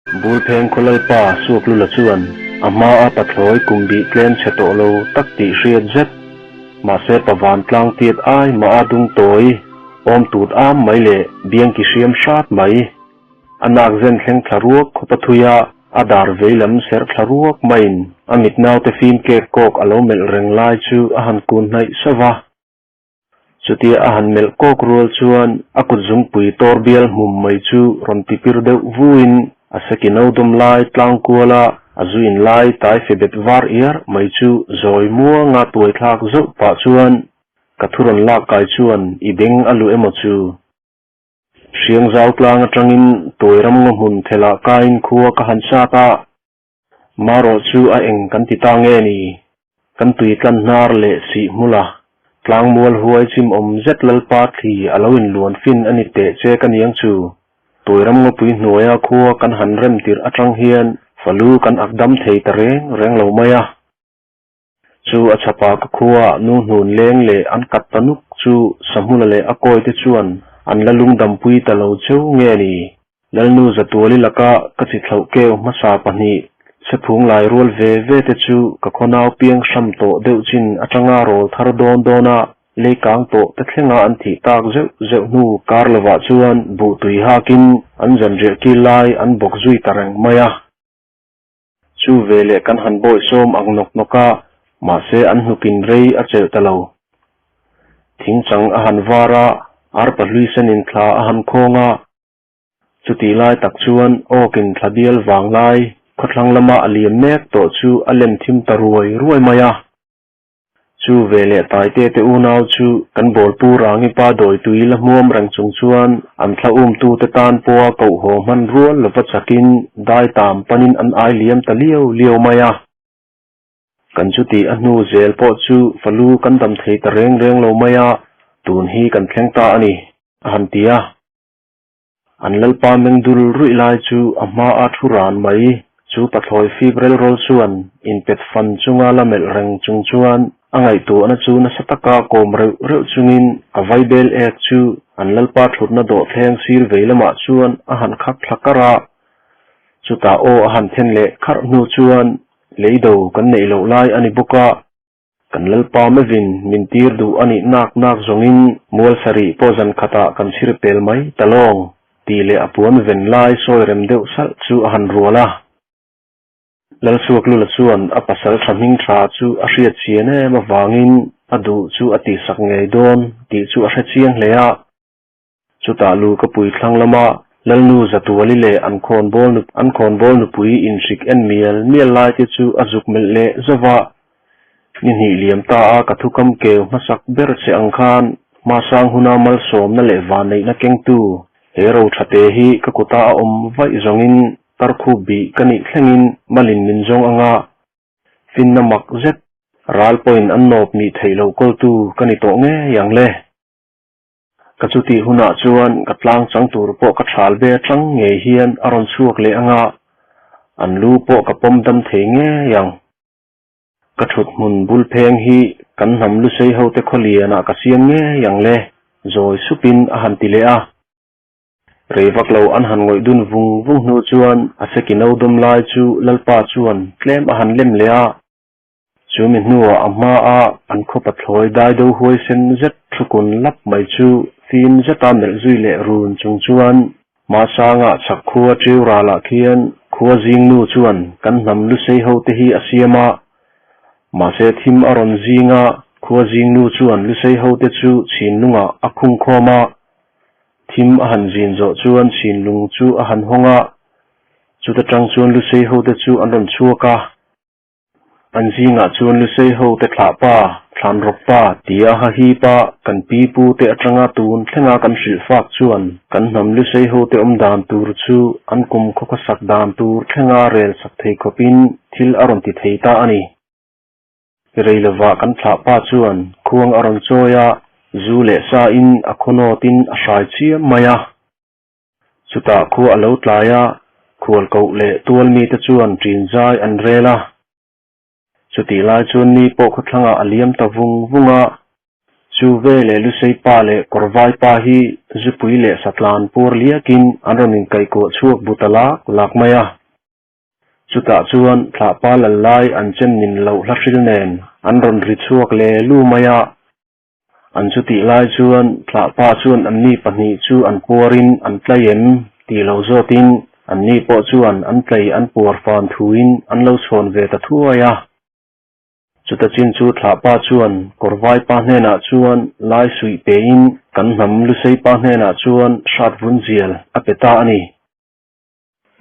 Bulpheng khaw lalpa Suaklula chuan a hma a pathlawi kum bih tlem chhe tawh lo tak tih hriat zet. Mahse pa vantlang tiat ai mah a dung tawi awm tut am mai leh biang ki hriam hrat mai. A nak zen thleng thla ruak khawp a thui a, a dar vei lam serh thla ruak maiin a mit naute fim kek kawk a lo melh reng lai chu a han kun hnaih sauh va. Chutia a han melh kawk rual chuan a kut zungpui tawr bial hmum mai chu rawn tipir deuh vuin a seki no dawm lai tlang kual a, a zu in lai tai fe bet var iar mai chu zawi muanga tuai thlak zauh pah chuan ka thu rawn lak kai chuan i beng a luh emaw chu. Hriang zau tlang atangin tuai ram ngaw hmun thelah kaiin khua ka han sat a, Marawh chu a eng kan ti ta nge ni? Kan tui tlan hnar leh sih hmula tlangmual huai chim awm zet Lalpa thli a lo inluan fin a ni teh che ka niang chu. Tuiram ngawpui hnuaia khua kan han rem tirh atang hian falu kan ak dam thei ta reng reng lo mai a. Chu a chhapa ka khua nu hnun leng leh an kat ta nuk chu Sahmula leh a kawi te chuan an la lungdampui ta lo cheu nge ni? Lalnu Zatuali laka ka chi thlauh keu hmasa pahnih chhephung lai rual ve ve te chu ka khawnau piang hram tawh deuh chin atanga rawl thar dawn dawna leikang tawh te thlenga an thih tak zeuh zeuh hnu kar lovah chuan buh tui hakin an zanriah kil lai an bawk zui ta reng mai a. Chu veleh kan han bawi sawm ang nawk nawk a, mahse an hnukin rei a chelh ta lo. Thing chang a han var a, arpa hlui senin thla a han khawng a. Chutih lai tak chuan awkin thla bial vang lai khawthlang lama a liam mek tawh chu a lem thim ta ruai ruai mai a. Chu veleh Taite te unau chu kan bawlpu Rangi pa dawi tui la hmuam reng chung chuan an thla umtute tan pawha koh haw hman rual lova chakin dai tam panin an ai liam ta liau liau mai a. Kan chutih a hnu zel pawh chu falu kan dam thei ta reng reng lo mai a, tun hi kan thleng ta a ni, a han ti a. An lalpa meng dul ruih lai chu a hma a thu ran mai. Chu pathlawi fip relrawl chuan inpet fan chunga la melh reng chung chuan a ngaihtuahna chu nasa taka kawm reuh reuh chungin a vaibel ek chu an lalpa thutna dawhthleng sir vei lamah chuan a han khak thla kar a. Chutah aw a han then leh kharh hnu chuan leido kan neih loh lai a ni bawk a. Kan Lalpa mevin min tir duh a nih nak nak zawngin mual sarih pawh zan khatah kan chhir pel mai ta lawng tih leh a puan ven lai sawi rem deuh salh chu a han rual a. Lalsuaklula chuan a pasal tha hming tha chu a hriat chian em avangin a duh chu a tihsak ngei dawn tih chu a hre chiang hle a. Chutah lu ka pui thlang lama Lalnu Zatuali leh an khawnbawl an khawnbawl nupui inhrik en mial mial lai te chu a zuk melh leh zauh a. Ni hnih liam ta a ka thukam keu hmasak ber che ang khan hmasang huna malsawmna leh vanneihna kengtu he ro tha te hi ka kuta a awm vaih zawngin tarkhup bih ka nih thlengin malin min zawng anga finna mak zet ral pawhin an nawp nih theih loh kawltu ka ni tawh ngei ang le. Ka chutih hunah chuan ka tlang chang tur pawh ka thal ve atang ngei hian a rawn chhuak leh anga, an lu pawh ka pawm dam thei ngei ang. Ka thut hmun bul pheng hi kan hnam lusei hote khawlianah ka siam ngei ang le, zawi supin a han ti leh a. Rei vak lo an han ngawih dun vung vung hnu chuan a seki no dawm lai chu Lalpa chuan tlem a han lem leh a. Chu mi hnuah a hmaa an khaw pathlawi dai deuh huaisen zet thukun lap mai chu fim zeta melh zui leh run chung chuan Hmasanga chhak khua tiu ralah khian khua zingnu chuan kan hnam lusei ho te hi a siam a. Mahse thim a rawn zing a, khua zingnu chuan lusei ho te chu chhinlungah a khung khawm a. Thim a han zin zawh chuan chhinlung chu a han hawng a, chuta tang chuan lusei ho te chu an rawn chhuak a. An zingah chuan Lusei ho te thlah pa, thlan rawk pa tia ha hip a kan pi pu te atanga tun thlenga kan hrilh fak chuan kan hnam Lusei ho te awm dan tur chu an kum khaw khawsak dan tur thlenga rel sak thei khawpin thil a rawn ti thei ta a ni. Rei lovah kan thlah pa chuan khuang a rawn chawi a, zu leh sa in a khawnawtin a hrai chiam mai a. Chutah khua a lo tlai a, khual koh leh tual mite chuan ṭin zai an rel a. Chutih lai chuan ni pawh khawthlangah a liam ta vung vung a. Chu veleh Lusei pa leh Kawrvai pa hi zupui leh satlan puar liakin an rawn inkaihkuah chhuak bu ta lak lak mai a. Chutah chuan thlahpa lal lai an chem nin loh hla hril nen an rawn ri chhuak le lu mai a. An chutih lai chuan thlahpa chuan anni pahnih chu an puarin an tlai em tih lo zawtin anni pawh chuan an tlai an puar fan thuin an lo chhawn ve ta thuai a. Chuta chin chu thlahpa chuan Kawrvai pa hnenah chuan lai suih pein kan hnam Lusei pa hnenah chuan hrat vun zial a pe ta a ni.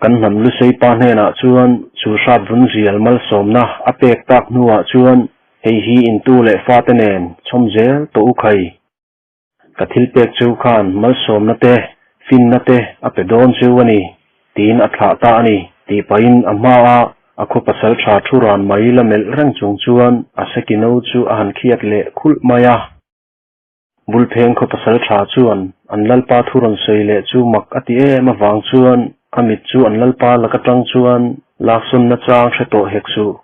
Kan hnam Lusei pa hnenah chuan chu hrat vun zial malsawmna a pek tak hnuah chuan hei hi intu leh fate nen chhawm zel tawh u khai. Ka thil pek cheu khan malsawmna te, finna te a pe dawn cheu a ni, tiin a thlah ta a ni, tih pahin a hmaa a khaw pasal tha thu ran mai la melh reng chung chuan a sekino chu a han khiat leh khulh mai a. Bulpheng khaw pasal tha chuan an lalpa thu rawn sawi leh chu mak a ti em avang chuan a mit chu an lalpa lak atang chuan laksawnna chang hre tawh hek suh.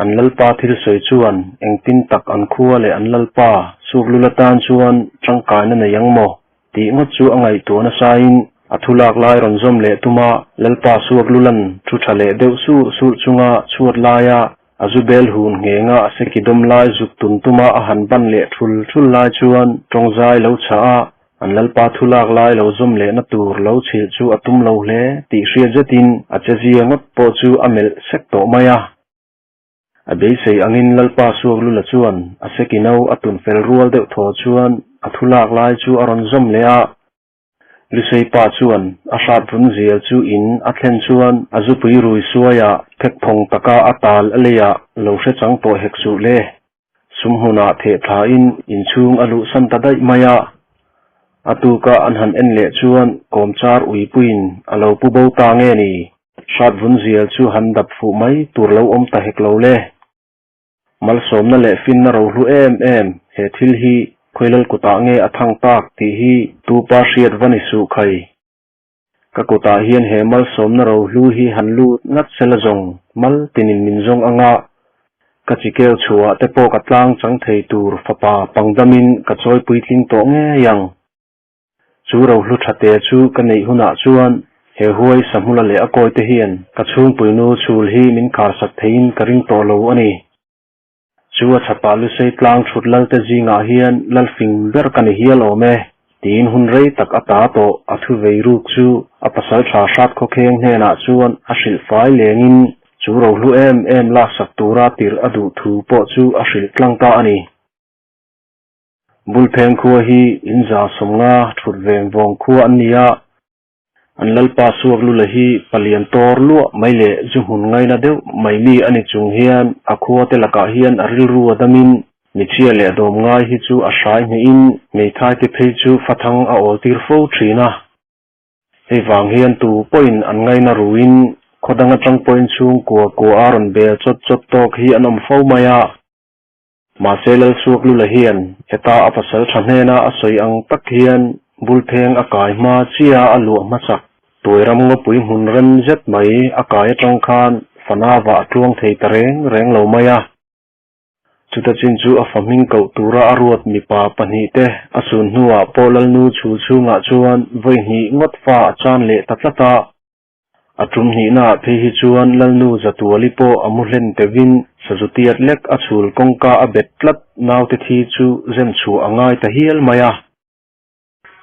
An lalpa thil sawi chuan engtin tak an khua leh an lalpa Suklul atan chuan tangkaina nei ang maw? tih ngawt chu a ngaihtuah nasain a thu lak lai rawn zawm leh tuma lalpa Suaklulan thu tha leh deuh sur sur chunga chhuat laia a zu bel hun nghenga a seki dawm lai zuk tun tuma a han ban leh thul thul lai chuan tawngzai lo chhah a An lalpa thu lak lai lo zawm lehna tur lo chhilh chu a tum lo hle tih hriat zetin a chezia ngawt pawh chu a melh sek tawh mai a. A beisei angin lalpa Suaklula chuan a seki no a tun fel rual deuh thaw chuan a thu lak lai chu a rawn zawm leh a. Lusei pa chuan a hrat vun zial chu in a thlen chuan a zupui rui suaiah thek phawng taka a tal a leiah lo hre chang tawh hek suh le. Sum hmunah theh thlain inchhung a luhsan ta daih mai a, a tuka an han en leh chuan kawmchar uipuiin a lo pu bo ta nge ni? Hrat vun zial chu han dap fuh mai tur lo awm ta hek lo le. Malsawmna leh finna rohlu em em he thil hi khawilal kutah nge a thang tak tih hi tupa hriat va ni suh khai. Ka kutah hian he malsawmna rohlu hi han lut ngat sela zawng mal tinin min zawng anga ka chikeu chhuah te pawh ka tlang chang thei tur fapa pangdamin ka chawi puitling tawh ngei ang. Chu rohlu thate chu ka neih hunah chuan he huai sahmula leh a kawi te hian ka chhungpuinu chhul hi min kharsak theiin ka ring tawh lo a ni. Chu a chhapah Lusei tlang thut lalte zingah hian lalfing ber ka ni hial awm e, tiin hun rei tak a ta tawh a thu vei ruk chu a pasal tha hrat khawkheng hnenah chuan a hrilh fai lengin chu rohlu em em laksak tura tirh a duh thu pawh chu a hrilh tlang ta a ni. Bulpheng khua hi inza 50 thut veng vawng khua an ni a. An lalpa Suaklula hi palian tawr luah mai leh zu hmun ngaina deuh mai mi a ni chung hian a khua te lakah hian a rilru a damin michhia leh dawm ngai hi chu a hrai hnehin hmeithai te phei chu fathang a awl tir fo thin a. Hei vang hian tu pawhin an ngaina ruin khaw dang atang pawhin chhungkua kua a rawn bel chawt chawt tawk hi an awm fo mai a. Mahse Lalsuaklula hian heta a pasal tha hnena a sawi ang tak hian Bulpheng a kai hma chia a luah hmasak. Tuairam ngawpui hmun rem zet mai a kai atang khan fanava a tluang thei ta reng reng lo mai a. Chuta chin chu a fa hming koh tura a ruat mipa pahnihte a sun hnuah pawh Lalnu chhul chhungah chuan vawi hnih ngawt fa a chan leh ta tlat a. A tum hnihnaah phei hi chuan Lalnu Zatuali pawh a mu hlen teuhin sazutiat lek a chhul kawngka a bet tlat naute thi chu zem chhuah a ngai ta hial mai a.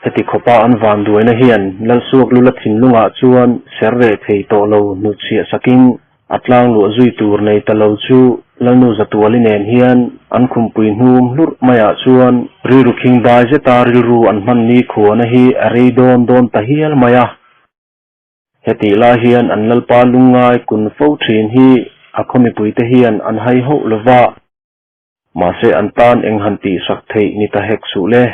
Heti khawpa an vanduaina hian Lalsuaklula thinlungah chuan ser reh thei tawh lo hnutchhiah sakin a tlang luah zui tur nei ta lo chu Lalnu Zatuali nen hian an khumpui hnum hlurh maiah chuan rilru khingbai zeta rilru an hman ni khuana hi a rei dawn dawn ta hial mai a. Hetih lai hian an lalpa lungngai kun fo thin hi a khaw mipuite hian an hai hauh lo va, mahse an tan eng han tihsak theih ni ta hek suh le.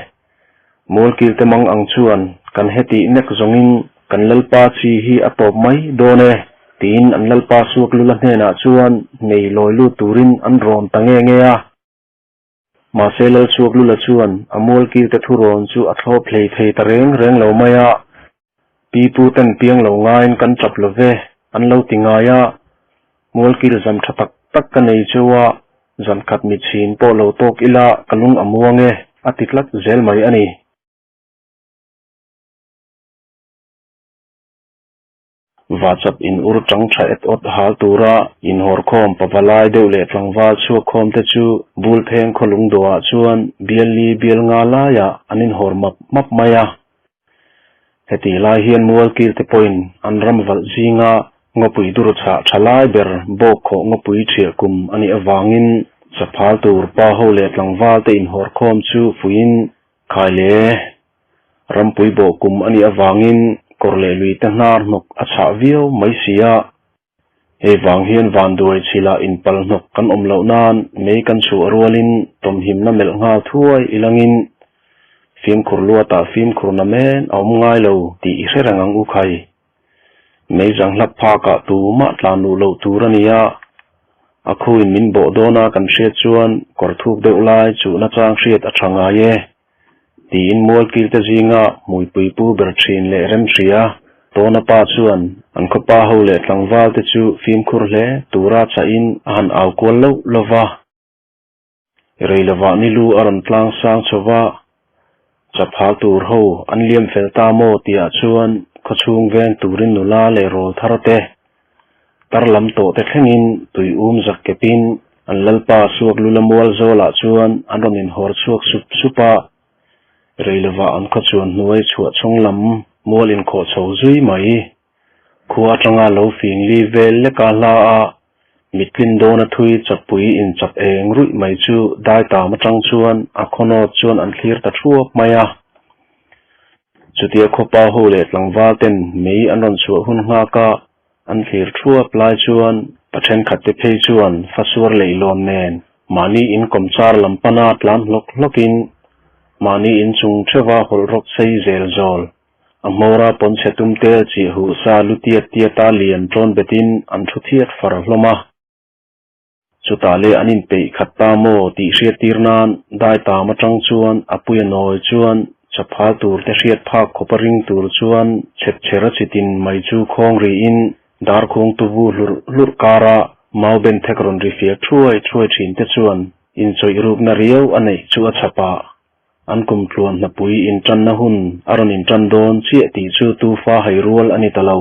Mualkilte mang ang chuan kan hetih nek zawngin kan lalpa chi hi a tawp mai dawn e, tiin an lalpa Suaklula hnenah chuan nei lawi lut turin an rawn ta nge nge a. Mahse Lalsuaklula chuan a mualkilte thurawn chu a thlawp hlei thei ta reng reng lo mai a. Pi pu ten piang lo ngaiin kan tap lo ve, an lo ti ngai a. Mualkil zam tha tak tak ka nei chu a, zan khat mi chhin pawh lo tawk ila ka lung a muang e, a ti tlat zel mai a ni. Vachap in ur tang tha et awt hal tura inhawrkhawm pavalai deuh leh tlangval chhuakkhawm te chu Bulpheng khaw lungdawhah chuan bial li bial nga laiah an inhawr map map mai a. Hetih lai hian Mualkil te pawhin an ram valh zinga ngawpui dur chhah tha lai ber bawkkhawh ngawpui thiah kum a nih avangin chaphal tur pa ho leh tlangval te inhawrkhawm chu fuiin khai le. Rampui bawh kum a nih avangin kawr leh lui te hnar hnawk a chhah viau mai si a. Hei vang hian vanduai chhilah inpal hnawk kan awm loh nan mei kan chhuah rualin tawmhimna melh nghal thuai ilangin fimkhur luatah fimkhurna men a awm ngai lo tih i hre reng ang u khai. Mei zang hlap phakah tumah tlan luh loh tur a ni a, a khuin min bawh dawna kan hriat chuan kawr thuk deuh lai chuhna chang hriat a tha ngai e. Tiin mualkilte zinga hmuipui pu ber thin leh rem hria Tawna pa chuan an khawpa ho leh tlangvalte chu fimkhur hle tura chahin a han au kual loh lo va. Rei lovah ni lu a rawn tlang sang chho va, chaphal tur ho an liam fel ta maw tihah chuan khawchhung veng turin nula leh rawl thar te Tar lam tawh te thlengin tui um zak kepin an lalpa suak lula mual zawlah chuan an rawn inhawr chhuak sup sup a, rei lovah an khaw chuan hnuai chhuah chhung lam mual inkhawh chho zui mai. Khua atanga lo fing li vel leka hla a, mittlin dawna thui chapui inchap eng ruih mai chu dai tam atang chuan a khawnawt chuan an thlir ta thuap mai a. Chutia khawpa ho leh tlangval ten mei an rawn chhuah hun nghak a, an thlir thuap lai chuan pa thenkhat te phei chuan fasuar leihlawn nen mahni in kawmchar lam pana tlan hlawk hlawkin mahni in chung theuha hawlh rawk sei zel zawl a hmawra pawnchhe tum tel chih huh sa lu tiat tiata lian tawn betin an thu thiat far hlawm a. Chutah leh an inpeih khat ta maw tih hriattir nan dai tam atang chuan a puia nawi chuan chaphal tur te hriat phak khawpa ring tur chuan chhepchher a chitin mai chu khawng riin darkhung tuvu hlurh hlurh kara mau ben thek rawn ri fiak thuai thuai thin te chuan inchawih rukna riau a neih chu a chhap a. An kumtluan hnapui intanna hun a rawn intan dawn chiah tih chu tufa hai rual a ni ta lo.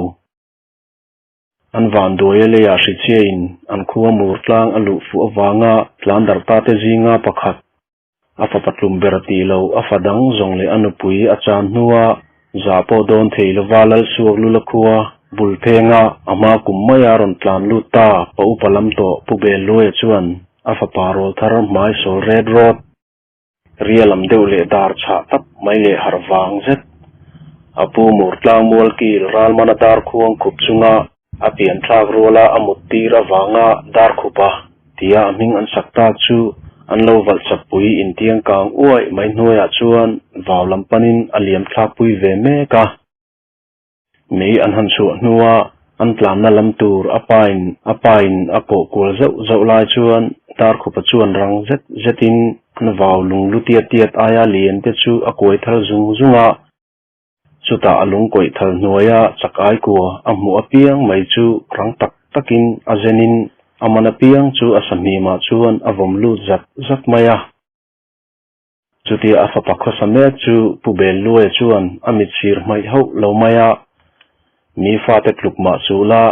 An vanduaia leiah hrichhiain an khua mur tlang a luh fuh avanga tlan darh ta te zinga pakhat, a fapa tlum ber tih lo a fa dang zawng leh a nupui a chan hnua zah pawh dawn thei lova Lalsuak Lula khua bul phenga a hma kum maia rawn tlan lut ta pa upa lam tawh Pu Belluaia chuan a fapa rawl thar hmai sawl ret rawt. Ria lam deuh leh dar chhah tak mai leh harh vang zet. A pu mur tlang mual kil ral mana dar khuang khup chunga a pian thlak ruala a mut tir avanga dar khup a tia a hming an sak tak chu an lo valh chak pui intiang kang uaih mai hnuaiah chuan vau lam panin a liam thlak pui ve mek a. Mei an han chhuah hnua an tlanna lam tur a pain a pain a kawh kual zauh zauh lai chuan Darkhupa chuan rang zet zetin an vau lung lu tiat tiat aia lian te chu a kuai thal zung zung a. Chutah a lung kawih thal hnuaia chak ai kua a hmuh apiang mai chu rang tak takin a zenin a man apiang chu a sahmimah chuan a vawm lut zat zat mai a. Chutia a fapa khawsa mek chu Pu Belluaia chuan a mit sir hmaih hauh lo mai a, Mi fate tluk mah suh la,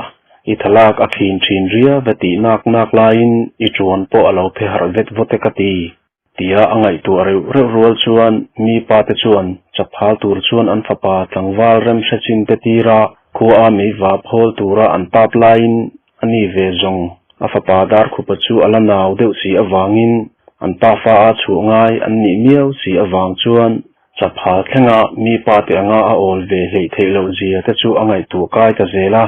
i thalak a khin thin ria ve tih nak nak laiin i tuan pawh a lo phe harh vet vawt e ka ti, tia a ngaihtuah reuh reuh rual chuan mi pate chuan chaphal tur chuan an fapa tlangval remhre chin te tira khua a mei vap hawl tura an tap laiin A ni ve zawng, a fapa Darkhupa chu a la nau deuh si avangin an pafa a chhuah ngai an nih miau si avang chuan chaphal thlenga mi pa te anga a awl ve hleih theih loh zia te chu a ngaihtuah kai ta zel a.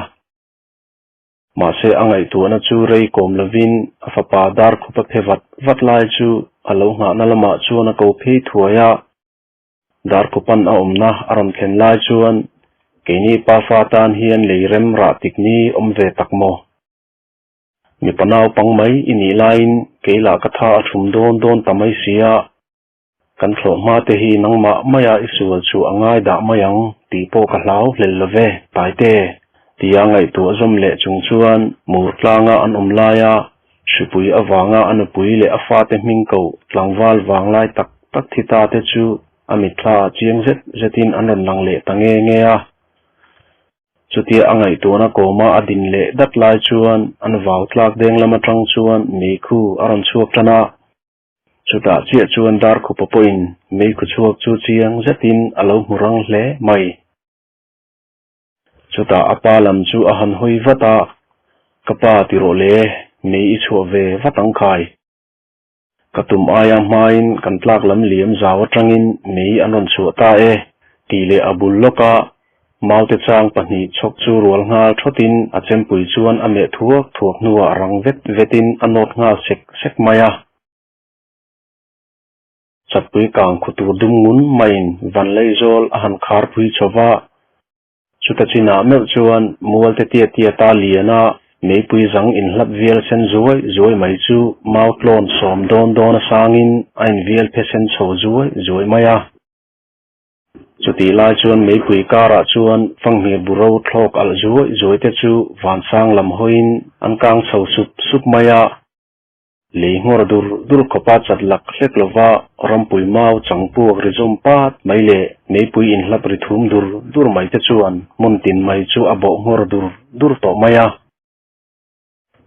Mahse a ngaihtuahna chu rei kawm lovin a fapa Darkhupa phe vat vat lai chu a lo nghahna lamah chuan a ko phei thuai a. Darkhupan a awmna a rawn thlen lai chuan keini pafa tan hian lei rem rah tik ni awm ve tak maw? Mipa naupang mai i nih laiin kei lah ka tha a thum dawn dawn ta mai sia, kan thlawh hma te hi nangmah maia i sual chu a ngai dah mai ang tih pawh ka hlau hlel lo ve, Taite, tia ngaihtuah zawm leh chung chuan mur tlanga an awm laia hripui avanga a nupui leh a fate hming koh tlangval vanglai tak. tak thi ta te chu a mitthla ah chiang zet zetin an rawn lang leh ta nge nge a. Chutia a ngaihtuahna kawma a din leh dat lai chuan an vau tlak deng lam atang chuan meikhu a rawn chhuak tan a. Chutah chiah chuan Darkhupa pawhin meikhu chhuak chu chiang zetin a lo hmu rang hle mai. Chutah a pa lam chu a han hawi vat a, Ka pa ti rawh le, mei i chhuah ve vat ang khai. Ka tum aia hmain kan tlak lam liam zau atangin mei an rawn chhuah ta e, tih leh a bul lawka maute chang pahnih chhawk chu rual nghal thawtin a chempui chuan a meh thuak thuak hnuah rang vet vetin a nawt nghal sek sek mai a. Chatpui kang khu tur dum ngun maiin Vanleizawl a han khar phui chho va, Chuta chinah meuh chuan mualte tia tia ta liana meipui zang inhlap vial sen zuai zuai mai chu mau tlawn sawm dawn dawn a sangin a invial phe sen chho zuai zuai mai a. Chutih lai chuan meipui karah chuan fanghmir buro thlawk alh zuai zuai te chu vansang lam hawiin an kang chho sup sup mai a. Lei nghawr dur dur khawpa chat lak hlek lova rampui mau chang puak ri zawm pat mai leh meipui inhlap ri thum dur dur mai te chuan hmun tin mai chu a bawh nghawr dur dur tawh mai a.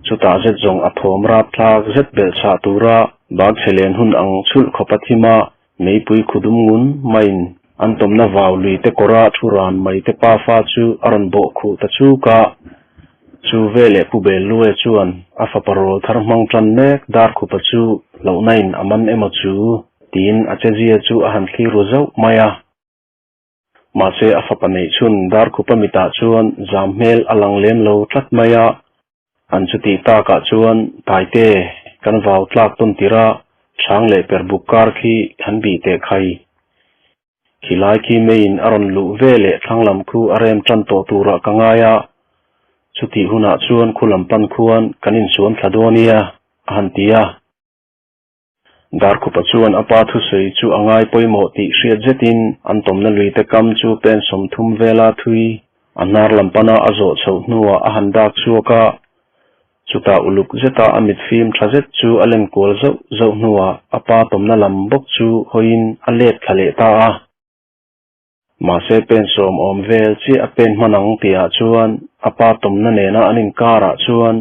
Chutah zet zawng a thawm rap thlak zet belh chhah tura bak chhe len hun ang chhulh khawpa thima meipui khudum ngun maiin an tawmna vau lui te kawra thu ran mai te pafa chu a rawn bawh khuh ta chuk a. Chu veleh Pu Belluaia chuan a fapa rawl thar hmang tan mek Darkhupa chu hlauhna in a man emaw chu tiin a chezia chu a han thlir ru zauh mai a. Mahse a fapa neih chhun Darkhupa mitah chuan zam hmel a lang lem lo tlat mai a. An chutih takah chuan Taite kan vau tlak tawn tirh a, chhang leh per buk kar khi han bih teh khai. Khilai khi meiin a rawn luh ve leh thlang lam khu a rem tan tawh turah ka ngai a, chutih hunah chuan khu lam pan khuan kan insuam thla dawn nia, a han ti a. Darkhupa chuan a pa thusawi chu a ngai pawimawh tih hriat zetin an tawmna luite kam chu pen 30 vela thui a hnar lam pana a zawh chhoh hnuah a han dak chhuak a, Chutah uluk zeta a mit fim tha zet chu a len kual zauh zauh hnuah a pa tawmna lam bawk chu hawiin a let thla leh ta a. Mahse pen sawm awm vel chiah a pen hman ang tihah chuan a pa tawmna nena an inkarah chuan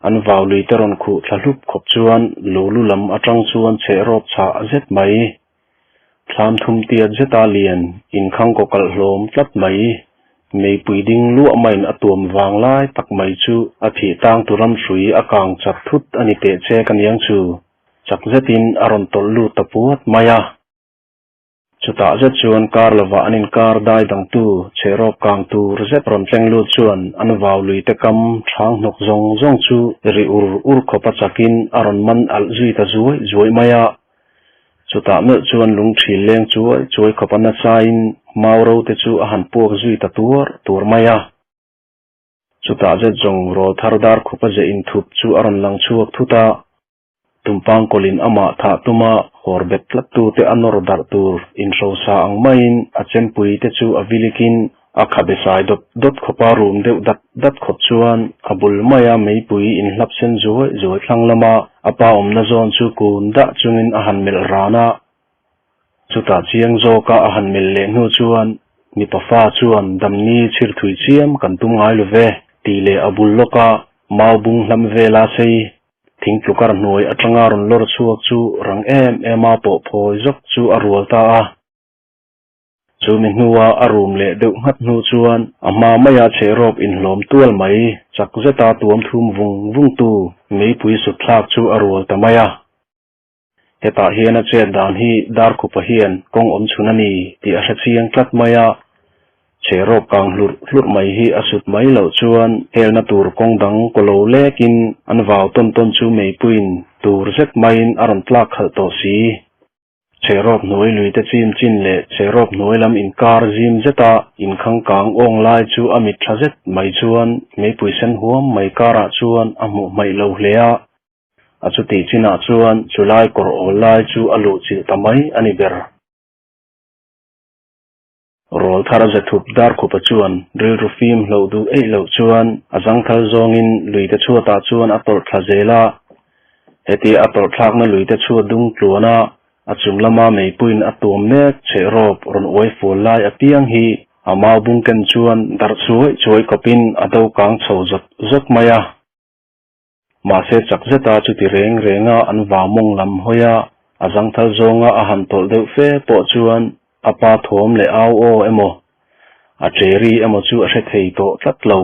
an vau lui te rawn khuh thla hlup khawp chuan lulu lam atang chuan chheh rawp chhah zet mai. Thlam thum tiat zeta lian inkhang kaw kalh hlawm tlat mai, meipui ding luah maiin a tuam vang lai tak mai chu a thih tang tu ram hrui a kang chat thut a ni teh che ka niang chu chak zetin a rawn tawlh lut ta puat mai a. Chutah zet chuan kar lovah an inkar dai dangtu chhehrawp kang tur zet rawn tleng lut chuan an vau lui te kam thang hnawk zawng zawng chu ri ur ur khawp a chakin a rawn man alh zui ta zuai zuai mai a. Chutah meuh chuan lungthil leng chuai chuai khawp a nasain mau ro te chu a han puak zui ta tuar tuar mai a. Chutah zet zawng rawl thar dar khup a zeh inthup chu a rawn lang chhuak thut a. Tumpang kawlin amah thah tuma hawr bet tlat tute a nawr darh tur inhrosa ang maiin a chempui te chu a vilikin A khabe sai dawt dawt khawpa rum deuh dat dat khawp chuan a bul maia meipui inhlap sen zuai zuai thlang lama a pa awmna zawn chu kun dah chungin a han melh ran a. Chutah chiang zawka a han melh leh hnu chuan mipa fa chuan damni chhir thui chiam kan tum ngai lo ve tih leh a bul lawka mau bung hlam vela sei thing tlukar hnuai atanga rawn lawr chhuak chu rang em em a pawh phawi zawk chu a rual ta a. Chumi hnua a rum leh deuh nghat hnu chuan a hma maia chhehrawp inhlawm tual mai chak zeta tuam thum vung vungtu meipui sut thlak chu a rual ta mai a. Hetah hian a chet dan hi Darkhupa hian kawng awm chhun a ni tih a hre chiang tlat mai a. Chhehrawp kang hlurh hlurh mai hi a sut mai loh chuan helna tur kawng dang kaw lo lekin an vau tawn tawn chu meipuiin tur zet maiin a rawn tlak khalh tawh si. Chherawp hnuai luite chim chin leh chherawp hnuai lam inkar zim zeta inkhang kang awng lai chu a mit tha zet mai chuan meipui sen huam mai karah chuan a hmuh hmaih lo hle a. A chutih chinah chuan chulai kawr awl lai chu a luh chilh ta mai a ni ber. Rawl thar a zathup Darkhupa chuan rilru fim hloh duh eih loh chuan a zangthal zawngin luite chhuatah chuan a tawlh thla zel a. Hetia a tawlh thlakna luite chhuat dung tluan a, A chung lama meipuiin a tuam mek cheh rawp rawn uai fual lai apiang hi a mau bung ken chuan darh chuai chuai kawpin a do kang chho zawt zawt mai a. Mahse chak zeta chuti reng renga an vau mawng lam hawi a, a zangthal zawnga a han tawlh deuh fe pawh chuan a pa thawm leh au aw emaw, a che ri emaw chu a hre thei tawh tlat lo.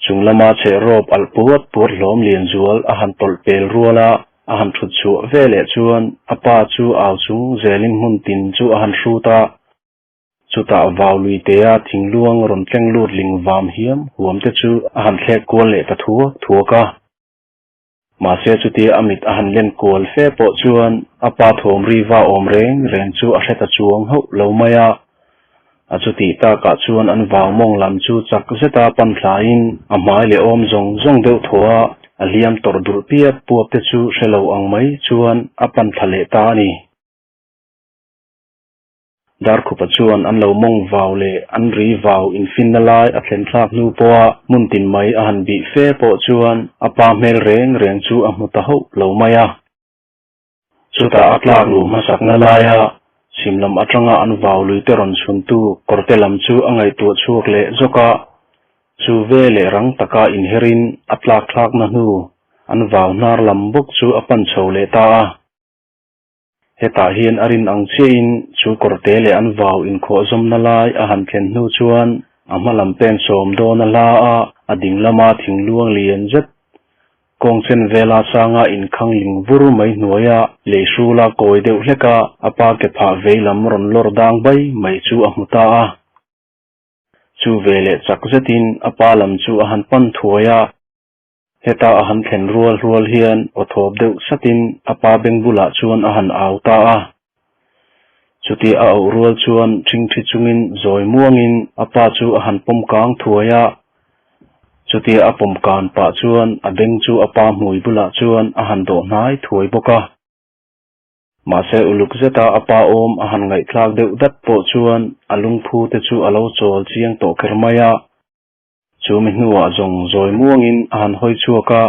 Chung lama cheh rawp alh puat puat hlawm lian zual a han tawlh pel rual a, a han thut chhuah ve leh chuan a pa chu au chung zelin hmun tin chu a han hrut a. Chutah vau lui tea thingluang rawn tleng lut ling vam hiam huam te chu a han thlek kual leh ta thuak thuak a. Mahse chutia a mit a han len kual fe pawh chuan a pa thawm ri va awm reng reng chu a hre ta chuang hauh lo mai a. A chutih takah chuan an vau mawng lam chu chak zeta pan thlaiin a hmai leh awm zawng zawng deuh thaw a, a hliam tawrh dulh piap puap te chu hre lo ang mai chuan a pan thla leh ta a ni. Darkhupa chuan an lo mawng vau leh an ri vau infinna lai a thlen thlak hnu pawha hmun tin mai a han bih fe pawh chuan a pa hmel reng reng chu a hmu ta hauh lo mai a. Chutah a tlak luh hmasakna laia chhim lam atanga an vau luite rawn chhuntu kawrte lam chu a ngaihtuah chhuak leh zawk a, chu ve leh rang taka inherin a tlak thlakna hnu an vau hnar lam bawk chu a pan chho leh ta a. Hetah hian a rin ang chiahin chu kawrte leh an vau inkhawhzawmna lai a han thlen hnu chuan a hma lam pen sawm dawn a hla a, a ding lama thingluang lian zet kawng chen vela sanga inkhang ling vur mai hnuaia lei hrula kawi deuh hleka a pa ke phah vei lam rawn lawr dang bai mai chu a hmu ta a. Chu veleh chak zetin a pa lam chu a han pan thuai a. Heta a han thlen rual rual hian aw thawp deuh satin a pa beng bulah chuan a han au ta a. Chuti a auh rual chuan ṭhingṭhi chungin zawi muangin a pa chu a han pawm kang thuai a. Chutia a pawm kan pah chuan a beng chu a pa hmui bulah chuan a han dawh hnai thuai bawk a. Mahse uluk zeta a pa awm a han ngaihthlak deuh dat pawh chuan a lungphu te chu a lo chawl chiang tawh kher mai a. Chu mi hnuah zawng zawi muangin a han hawi chhuak a,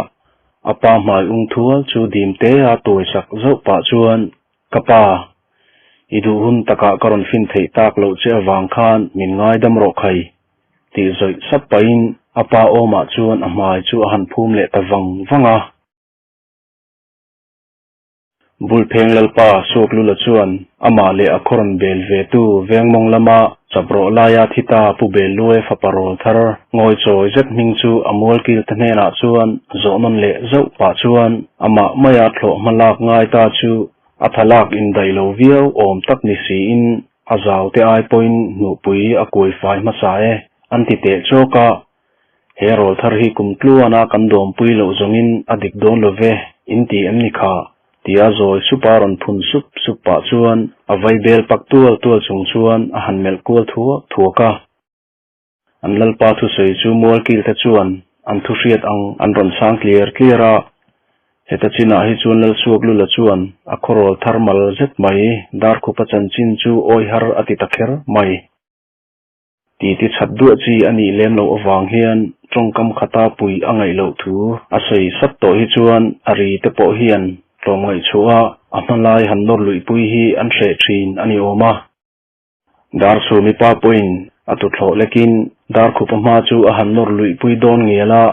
a pa hmai ung thual chu dim te a tuai sak zauh pah chuan, Ka pa, i duh hun takah ka rawn fin theih tak loh che avang khan min ngaidam rawh khai, tih zawih sap pahin a pa awmah chuan a hmai chu a han phum leh ta vang vang a. Bulpheng Lalpa Suaklula chuan amah leh a khaw rawn bel ve tu Vengmawng lama chaprawh laia thi ta Pu Belluai fapa rawl thar ngawi chawi zet hming chu a mualkil te hnenah chuan zawh nawn leh zauh pah chuan amah maia thlawh hma lak ngai ta chu a tha lak indaih lo viau awm tak ni siin a zau te ai pawhin hnuhpui a kuai fai hmasa e an ti teh chawk a. He rawl thar hi kum tluana kan dawmpui loh zawngin a dik dawn lo ve, in ti em ni kha? tia zawi supa rawn phun sup sup pah chuan a vai bel pak tual tual chung chuan a han melh kual thuak thuak a. An lalpa thusawi chu mualkil te chuan an thu hriat ang an rawn chhang tliar tliar a. Heta chinah hi chuan Lalsuaklula chuan a khawrawl thar mal zet mai, Darkhupa chanchin chu awi har a ti ta kher mai. Titi chhat duah chi a nih lem loh avang hian tawngkam khata pui a ngaih loh thu a sawi sap tawh hi chuan a ri te pawh hian tlawmngaih chhuah a a hma lai han nawr luihpui hi an hreh thin a ni awm a. Darchhumi pa pawhin a tuthlawh lekin Darkhupa hma chu a han nawr luihpui dawn ngial a.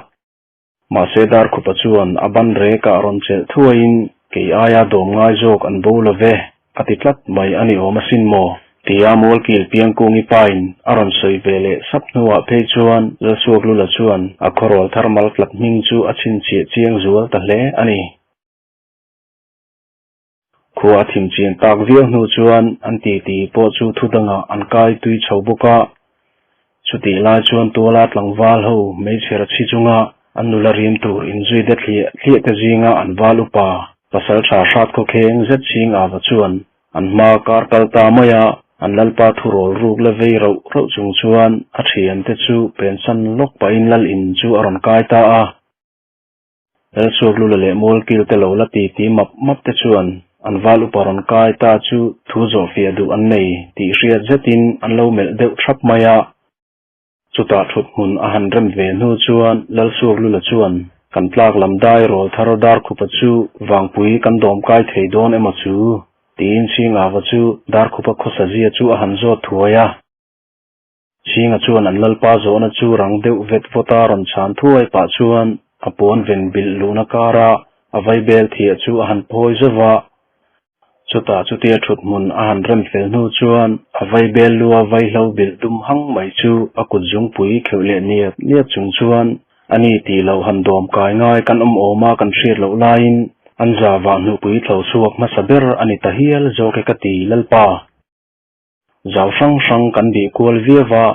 Mahse Darkhupa chuan a ban rekah rawn chelh thuaiin kei aia dawm ngai zawk an bo lo ve, a ti tlat mai a ni awm asin maw? Tia Mualkil Piangkungi pain a rawn sawi ve leh sap hnuah phei chuan Lalsuaklula chuan a khawrawl thar mal tlat hming chu a chhinchhiah chiang zual ta hle a ni. Khua a thim chian tak viau hnu chuan an titi pawh chu thu dangah an kai tui chho bawk a. Chutih lai chuan tuala tlangval ho hmeichher chhi chunga an nula rim tur inzui de thliah thliah te zinga an val upa pasaltha hrat khawkheng zet chhing ava chuan an hma kar kal ta mai a, an lalpa thurawl ruk la vei rauh rauh chung chuan a thiante chu pensan lawk pahin lal in chu a rawn kai ta a. Lalsuaklula leh Mualkil te lo la ti ti map map te chuan an val upa rawn kai ta chu thu zawhfiah duh an nei tih hriat zetin an lo melh deuh thap mai a. Chutah thut hmun a han rem ve hnu chuan Lalsuaklula chuan. Kan tlak lam dai rawl thar dar khupa chu vangpui kan dawm kai thei dawn emaw chu? tiin Chhingava chu dar khupa khawsa zia chu a han zawt thuai a. Chhinga chuan an lalpa zawhna chu rang deuh vet vawta rawn chhan thuai pah chuan a puan ven bilh luhna kara a vaibel thiah chu a han phawi zauh va. Chutah chutia thut hmun a han rem fel hnu chuan a vaibel lua vaihlo bilh dum hang mai chu a kut zungpui kheuh leh niap niap chung chuan a ni tih loh han dawm kai ngai kan awm awm a kan hriat loh laiin an za vah hnuhpui thlo chhuak hmasa ber a ni ta hial zawk e ka ti Lalpa. Zau hrang hrang kan bih kual viau a,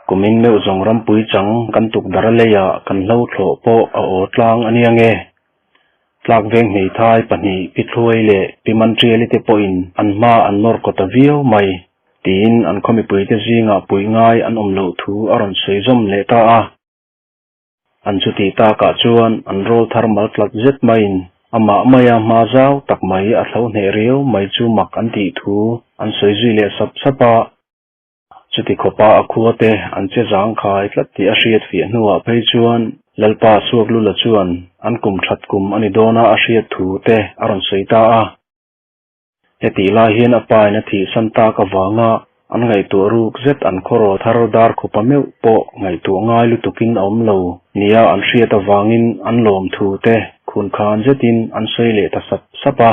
kumin meuh zawng rampui chang kan tukdarh a leiah kan hlo thlawh pawh a aw tlang a nia nge. Tlak veng hmeithai pahnih Pi Thluai leh Pi Mantriali te pawhin an hma an nawr kaw ta viau mai, tiin an khaw mipuite zingah puih ngai an awm loh thu a rawn sawi zawm leh ta a. An chutih takah chuan an rawl thar mal tlat zet maiin amah maia hma zau tak mai a thlo hneh riau mai chu mak an tih thu an sawi zui leh sap sap a. Chuti khawpa a khua te an che zangkhai tlat tih a hriat fiah hnuah phei chuan Lalpa Suaklula chuan an kum that kum a ni dawna a hriat thu te a rawn sawi ta a. Hetih lai hian a pain a thihsan tak avanga an ngaihtuah ruk zet an khawraw thar dar khupa meuh pawh ngaihtuah ngai lutukin a awm lo nia an hriat avangin an lawm thu te khunkhan zetin an sawi leh ta sap sap a.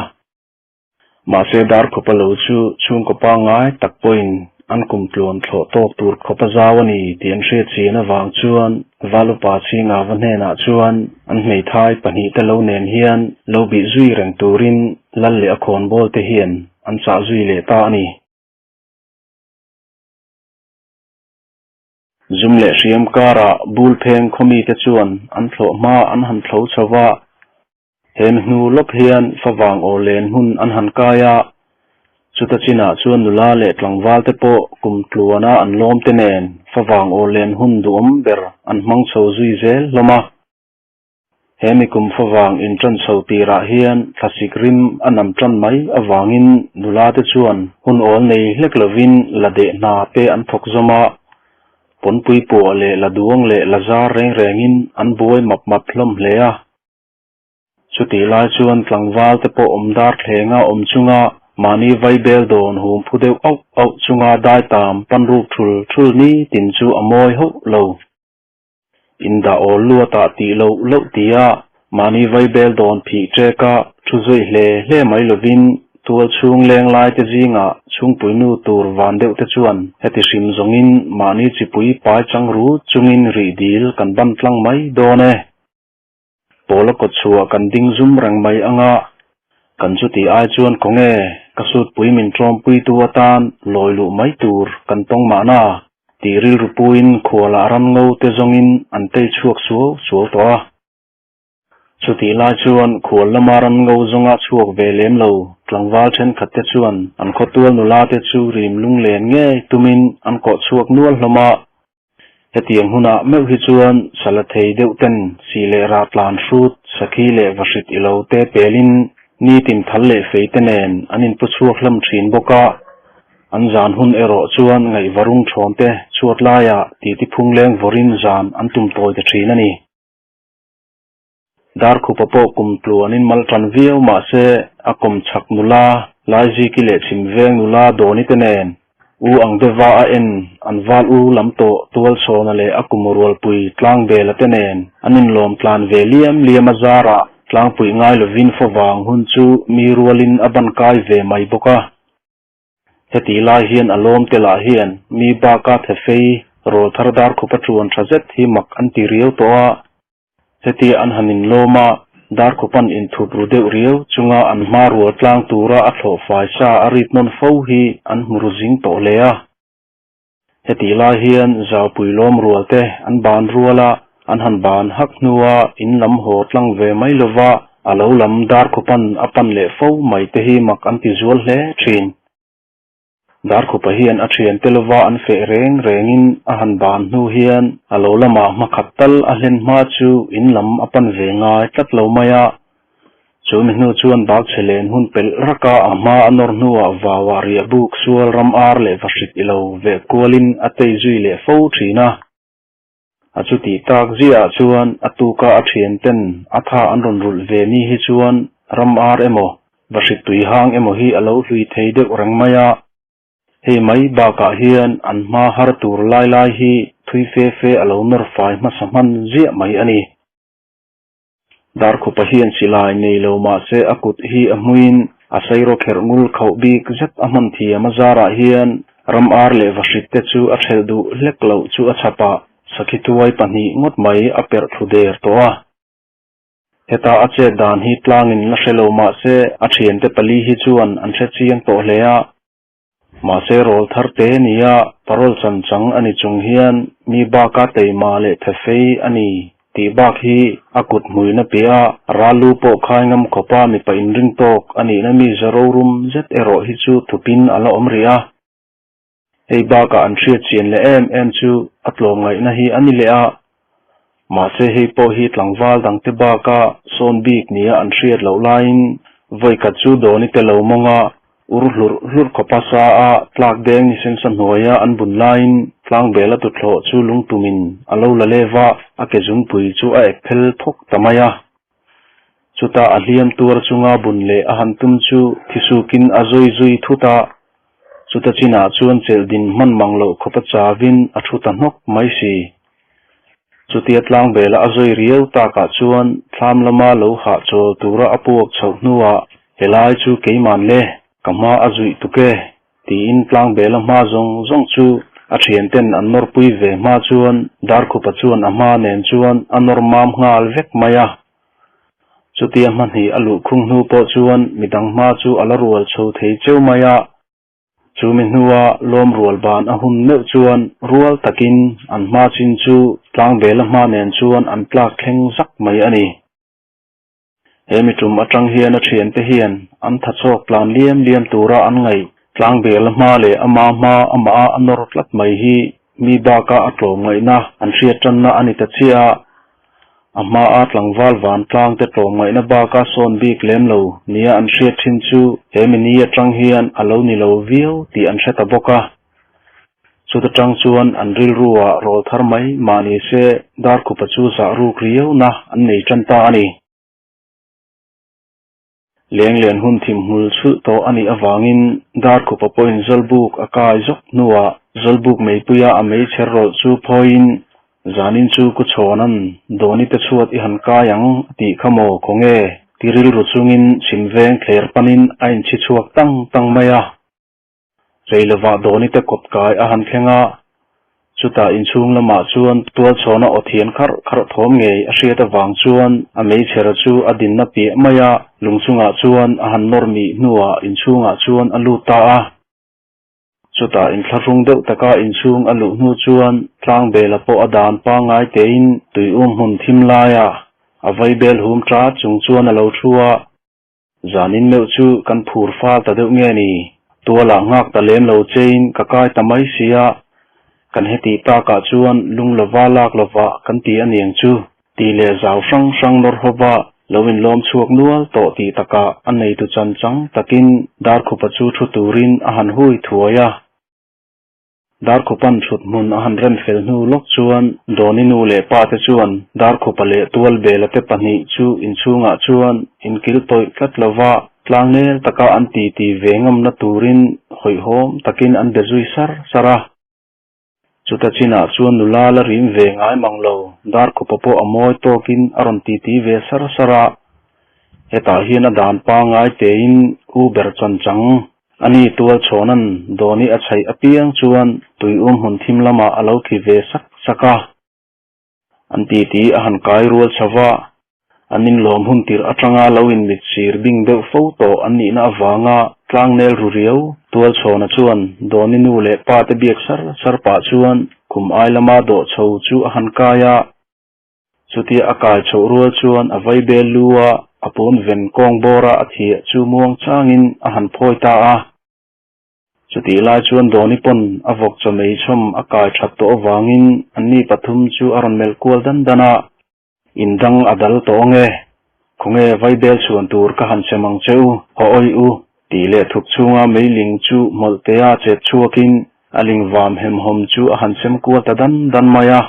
Mahse dar khupa lo chu chhungkaw pangngai tak pawhin an kum tluan thlawh tawk tur khawpa zau a ni tih an hriat chian avang chuan Valupa Chhingava hnenah chuan an hmeithai pahnihte lo nen hian lo bih zui reng turin lal leh a khawnbawl te hian an chah zui leh ta a ni. Zum leh hriam karah bul pheng khawmite chuan an thlawh hma an han thlo chho va, He mi hnu lawk hian favang aw len hmun an han kai a, chuta chinah chuan nula leh tlangval te pawh kum tluana an lawm te nen favang aw len hun duhawm ber an hmang chho zui zel hlawm a. He mi kum favang inṭan chho tirah hian thlasik rim a nam ṭan mai avangin nula te chuan hun awl nei hlek lovin la deh hna te an thawk zawm a, pawnpui puah leh la duang leh la zar reng rengin an buai map map hlawm hle a. Chutih lai chuan tlangval te pawh awm dar thlenga awm chunga mahni vaibel dawn hum phu deuh auh auh chunga dai tam pan ruk thul thul ni tin chu a mawi hauh lo. Indah awl luatah tih loh loh tia mahni vaibel dawn phih ṭeka thu zuih hle hle mai lovin tual chhung leng lai te zingah chhungpui nu tur van deuh te chuan heti hrim zawngin mahni chipui pai chang ru chungin rih dil kan ban tlang mai dawn e. Pawla kawt chhuah kan ding zum reng mai anga kan chuti ai chuan khawnge ka sutpui min ṭawmpuitu atan lawi luh mai tur kan tawng mahna tih rilru puiin khualah ram ngo te zawngin an tei chhuak suau suau tawh a. Chutih lai chuan khual lama ram ngo zawnga chhuak ve lem lo tlangval thenkhat te chuan an khawtual nula te chu rim lunglen ngei tumin an kawh chhuak nual hlawm a. Hetiang hunah meuh hi chuan sala thei deuh ten sih leh rah tlan hrut, sakhi leh vahrit ilo te pelin nitin thal leh fei te nen an inpu chhuak hlawm thin bawk a. An zan hun erawh chuan ngaihvarung thawn te chhuat laiah titi phungleng vawrin zan an tum tawi ta thin a ni. Darkhupa pawh kum tluanin mal tan viau mahse a kawm chhak nula Laiziki leh Chhimveng nula Dawni te nen U ang deuha a en an val u lam tawh Tualchhawna leh a kum rualpui Tlangbela te nen an inlawm tlan ve liam liam a zarah tlangpuih ngai lovin favang hun chu mi rualin a ban kai ve mai bawk a. Hetih lai hian a lawm te lah hian mi baka thefei rawl thar Darkhupa ṭuan ṭha zet hi mak an ti riau tawh a. Hetia an han inlawm a, Darkhupa'n inthup ru deuh riau chunga an hma rual tlang tura a thlawh fai sa a rit nawn fo hi an hmu ru zing tawh hle a. Hetih lai hian Zaupui lawm rual te an ban rual a, an han ban hak hnua in lam haw tlang ve mai lova a lo lam Darkhupa'n a pan leh fo mai te hi mak an ti zual hle thin. Darkhupa hian a thiante lova an feh reng rengin a han ban hnu hian a lo lamah hmakhat tal a hlen hma chu in lam a pan ve ngai tlat lo mai a. Chu mi hnu chuan bak chhe len hun pelh raka a hma a nawr hnuah vauah riah buk sual ram ar leh vahrit ilo veh kualin a tei zui leh fo thin a. A chutih tak ziahah chuan a tuka a thian ten a tha an rawn rulh ve ni hi chuan ram ar emaw, vahrit tui hang emaw hi a lo hlui thei deuh reng mai a. Hei mai bakah hian an hma har tur lai lai hi thui fe fe a lo nawr fai hmasa hman ziah mai a ni. Darkhupa hian silai nei lo mahse a kut hi a hmuin a sairaw kherh ngul khauh bik zet a hman thiam a zarah hian ram ar leh vahrit te chu a thelh duh hlek loh chu a chhapah sakhi tuai pahnih ngawt mai a perh thlu der tawh a. Heta a chet dan hi tlangin la hre lo mahse a thiante pali hi chuan an hre chiang tawh hle a. Mahse rawl thar te nia parole chan chang a ni chung hian mi baka teima leh thefei a ni tih bak hi a kut hmuina piah a ral lu pawh khai ngam khawpa mipa inring tawk a nihna mi za rorum zet erawh hi chu thupin a la awm rih a. Hei bakah an hriat chian leh em em chu a tlawmngaihna hi a ni leh a. Mahse hei pawh hi tlangval dangte baka sawn bik nia an hriat loh laiin vawikhat chu Dawni te lo mawnga ur hlurh hlurh khawpa sa a tlak deng ni sensa hnuaia an bun laiin tlangbela tuthlawh chu lungtumin a lo la lev a, a ke zungpui chu a ek phel phawk ta mai a. Chutah a hliam tuar chunga bun leh a han tum chu thisukin a zawi zui thut a, chuta chinah chuan chelh din hman mang loh khawpa chavin a thu ta hnawk mai si. Chutia tlangbela a zawi riau takah chuan thlam lama lo hahchawl tura a puak chhoh hnuah helai chu keiman le, ka hma a zuih tuk e Tiin tlangbela hma zawng zawng chu a thianten an nawrpui ve hma chuan Darkhupa chuan a hma nen chuan a nawr mam nghal vek mai a. Chutia hmahnih a luhkhung hnu pawh chuan midang hma chu a la rual chho thei cheu mai a. Chumi hnua lawm rual ban a hun meuh chuan rual takin an hma chin chu tlangbela hma nen chuan an tlak thleng zak mai a ni. He mi tum atang hian a thiante hian an tha chawk tlan liam liam tura an ngaih tlangbel hma leh ama hma amah a nawr tlat mai hi mi baka a tlawm ngaihna an hriat tanna a ni ta chiah a. A hma a tlangval vantlang te tlawm ngaihna baka sawn bik lem lo nia an hriat thin chu he mi ni atang hian a lo ni lo viau tih an hre ta bawk a. Chuta tang chuan an rilruah rawl thar mai mah ni se Darkhupa chu zah ruk riauna an nei tan ta a ni. Lenglen hun thim hmul chhulh tawh a nih avangin Darkhupa pawhin Zawlbuk a kai zawk hnuah Zawlbuk meipuia a meichher rawlh chu phawiin zanin chu ku chhawnan Dawni te chhuat i han kai ang a tih kha maw khawnge ti rilru chungin chhim veng thler panin a inchhi chhuak tang tang mai a. Reilovah Dawni te kawt kai a han thleng a, chutah inchhung lamah chuan tualchhawna aw thian kharh kharh thawm ngei a hriat avang chuan a meichher chu a dinna piah mai a, lung chungah chuan a han nawr mih hnuah inchhungah chuan a lut ta a. Chutah inthlahrung deuh taka inchhung a luh hnu chuan tlangbela pawh a dan pangngai tein tuium hmun thim laia a vaibel hum ṭat chung chuan a lo thu a. Zanin meuh chu kan phur fal ta deuh nge ni? Tualah nghak ta lem lo chein ka kai ta mai si a, kan heti takah chuan lung lova lak lova kan ti a niang chu tih leh zau hrang hrang nawr hova lo inlawm chhuak nual tawh tih takah a neitu chan chang takin Darkhupa chu thu turin a han hui thuai a. Darkhupan thut hmun a han rem fel hnu lawk chuan Dawni nu leh pa te chuan Darkhupa leh Tualbela te pahnih chu inchhungah chuan inkil tawih tlat lova tlangnel taka an titi ve ngamna turin hawihhawm takin an be zui sar sar a. Chuta chinah chuan nula la rim ve ngai mang lo Darkhupa pawh a mawi tawkin a rawn titi ve sar sar a. Hetah hian a dan pangngai tein u ber chan chang A ni tualchhawna'n Dawni a chhaih apiang chuan tuium hmun thim lamah a lo khi ve sak sak a. An titi a han kai rual chho va, an inlawm hun tirh atanga lo inmit sir bing deuh fo tawh an nihna avanga tlangnel ru riau tualchhawna chuan Dawni nu leh pa te biak sar sar pah chuan khum ai lama dawh chho chu a han kai a. Chutia a kai chhoh rual chuan a vaibel lu a, a pawn ven kawng bawra a thiah chu muang changin a han phawi ta a. Chutih lai chuan Dawni pawn a vawk chaw mei chhawm a kai that tawh avangin anni pathum chu a rawn melh kual dan dan a. In dang a dal tawh ange, khawnge vaibel chhuan tur ka han sem ang che u, haw awih u, tih leh thup chhunga meiling chu hmawlhtea chet chhuakin a ling vam hemhawm chu a han sem kual ta dan dan mai a.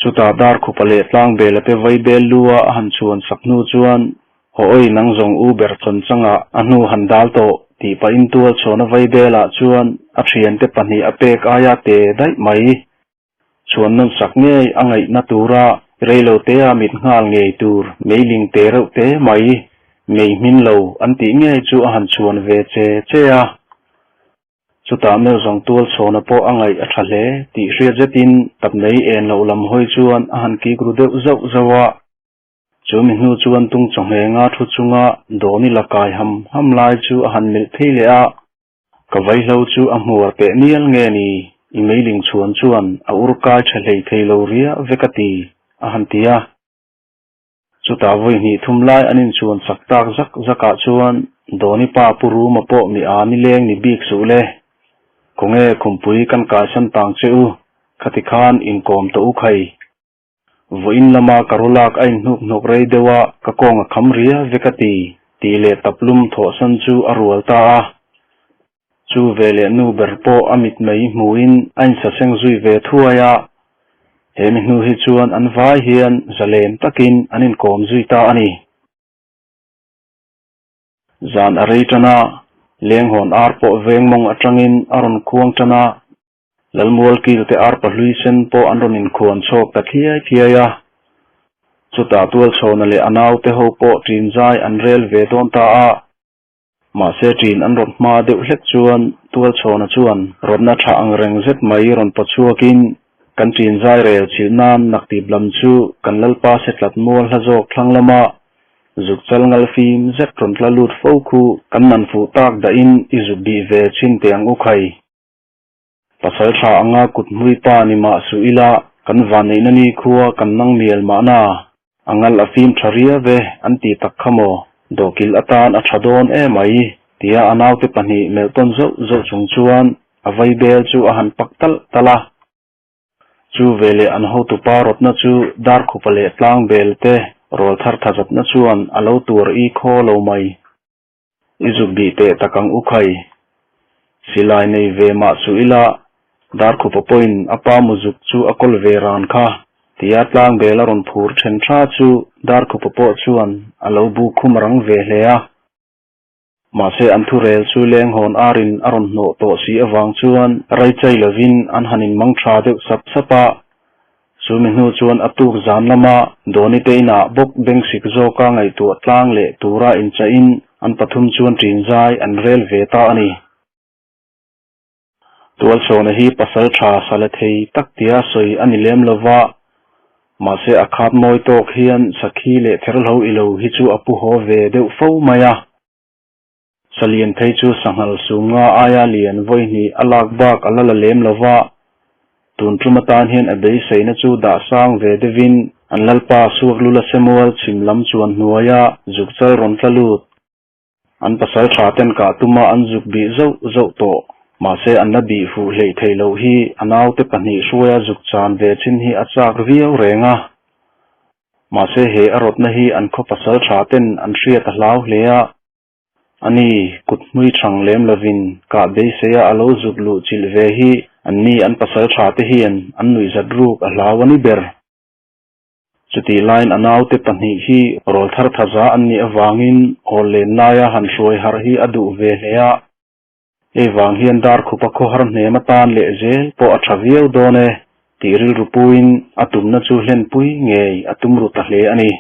Chutah Darkhupa leh Tlangbela te vaibel lu a a han chhuan sak hnu chuan, Haw awi nang zawng u ber chawn changah a hnu han dal tawh tih pahin tualchhawna vaibelah chuan a thiante pahnih a pek aia te daih mai. Chhuan nawn sak ngei a ngaihna tura reilotea mit nghal ngei tur meiling te reuh te mai, mei hmin lo an tih ngei chu a han chhuan ve che che a. Chutah meuh zawng tual chhawna pawh a ngaih a tha hle tih hriat zetin tapnei en loh lam hawi chuan a han kik ru deuh zauh zauh a. Chu mi hnu chuan tung chawnghenga thu chunga dawni la kai ham ham lai chu a han melh phei leh a. Ka vaihlo chu a hmuar teh mial nge ni? I meiling chhuan chuan a ur kai tha hlei thei lo ria vek a ti, a han ti a. Chutah vawi hnih thum lai an inchhuan chak tak zak zakah chuan Dawni pa Pu Ruma pawh mi a nileng ni bik suh le. Khawnge khumpui kan kaisan tang che u, khati khan inkawm tawh u khai. Vawiin lama ka rawlak a inhnuk hnawk rei deuh a, ka kawng a kham ria vek a ti, tih leh taplum thawhsan chu a rual ta a. Chu veleh nu ber pawh a mitmei hmuhin a insaseng zui ve thuai a, he mi hnu hi chuan an vai hian zalen takin an inkawm zui ta a ni. Zan a rei tan a, lenghawn ar pawh veng mawng atangin a rawn khuang tan a, Lalmual kil te arpa hlui sen pawh an rawn inkhuan chhawk ta phiai phiai a. Chutah Tualchhawna leh a naute ho pawh ṭin zai an rel ve dawn ta a. Mahse ṭin an rawt hma deuh hlek chuan Tualchhawna chuan rawtna ṭha ang reng zet mai rawn paw chhuakin kan ṭin zai rel chhilh nan naktip lam chu kan Lalpa se tlat mual hla zawk thlang lama zuk chal ngal fim zet rawn tla lut fo khu kan nan fuh tak dahin i zuk bih ve chhin teh ang u khai. Pasal tha anga kut hmui pa ni mah suh ila, kan vanneihna ni khua kan nang mial mahna, a ngal a fim tha ria ve an ti tak kha maw, dawhkilh atan a tha dawn emai, tia a naute pahnih melh tawn zauh zauh chung chuan a vaibel chu a han pak talh talh a. Chu veleh an hotupa rawtna chu Darkhupa leh Tlangbel te rawl thar thazatna chuan a lo tuar i khaw lo mai. I zuk bih teh tak ang u khai. Silai nei ve mah suh ila, Darkhupa pawhin a pa muzuk chu a kawl ve ran kha, tia tlangbel a rawn phur then tha chu Darkhupa pawh chuan a lo bu khum rang ve hle a. Mahse an thurel chu lenghawn arin a rawn hnawh tawh si avang chuan raichai lovin an han inmang tha deuh sap sap a. Chu mi hnu chuan a tuk zan lama Dawni te inah bawk bengsik zawka ngaihtuah tlang leh tura inchahin an pathum chuan ṭin zai an rel ve ta a ni. Tualchhawna hi pasal ṭha sa la thei tak tia sawi a ni lem lo va, mahse a khat mawi tawk hian sakhi leh therhlo ilo hi chu a pu haw ve deuh fo mai a. Salian phei chu sanghal sumnga aia lian vawi hnih a lak bak a la la lem lo va, tun tum atan hian a beiseina chu dah sang ve deuhin an lalpa Suaklula Semual chhim lam chuan hnuaia zuk chal rawn tla lut. An pasal tha ten kah tuma an zuk bih zauh zauh tawh, mahse an la bih fuh hleih theih loh hi a naute pahnih hruaia zuk chan ve chin hi a chak viau reng a. Mahse he a rawtna hi an khaw pasal tha ten an hriat a hlau hle a, ani kut hmui thang lem lovin kah beiseia a lo zuk luh chilh ve hi anni an pasal tha te hian an nuihzat ruk a hlau a ni ber. Chutih laiin a naute pahnih hi rawl thar thaza an nih avangin hawl len laia han hruai harh hi a duh ve hle a, Hei vang hian Darkhupa khawhar hnem atan leh zel pawh a tha viau dawn e tih rilru puiin a tumna chu hlenpui ngei a tum ru ta hle a ni.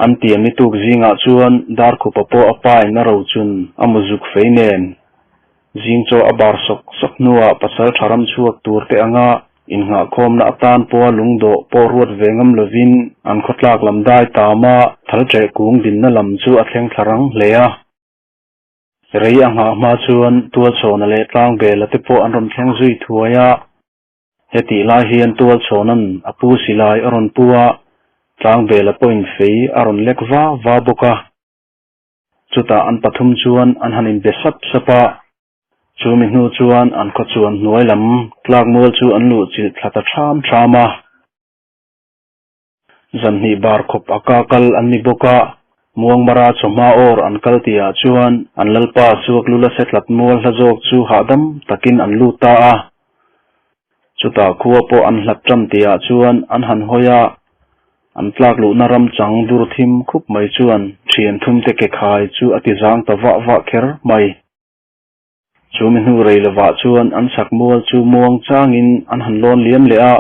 An tiam ni tuk zingah chuan Darkhupa pawh a pain a rochun a muzuk fei nen zing chaw a bar sawk sawk hnuah pasal tha ram chhuak tur te anga innghahkhawmna atan pawha lungdawh pawh ruat ve ngam lovin an khawtlak lam dai tama thal ṭeh kung dinna lam chu a thleng thla rang hle a. Rei a nghah hma chuan Tualchhawna leh Tlangbela te pawh an rawn thleng zui thuai a. Hetih lai hian Tualchhawna'n a pu silai a rawn pu a, Tlangbela pawhin fei a rawn lek va va bawk a. Chutah an pathum chuan an han inbe sap sap a. Chumi hnu chuan an khawchuan hnuai lam tlakmual chu an luhchilh thla ta ṭham ṭham a. Zanhnih bar khawp a ka kal an ni bawk a, Muangmara chawhma awr an kal tihah chuan an lalpa Suaklula se tlat mual hla zawk chu hahdam takin an lut ta a. Chutah khua pawh an hlat ṭan tihah chuan an han hawi a, an tlak luhna ram chang dur thim khup mai chuan ṭhian thumte ke khai chu a ti zang ta vah vah kher mai. Chu mi hnu rei lovah chuan an chhak mual chu muang changin an han lawn liam leh a,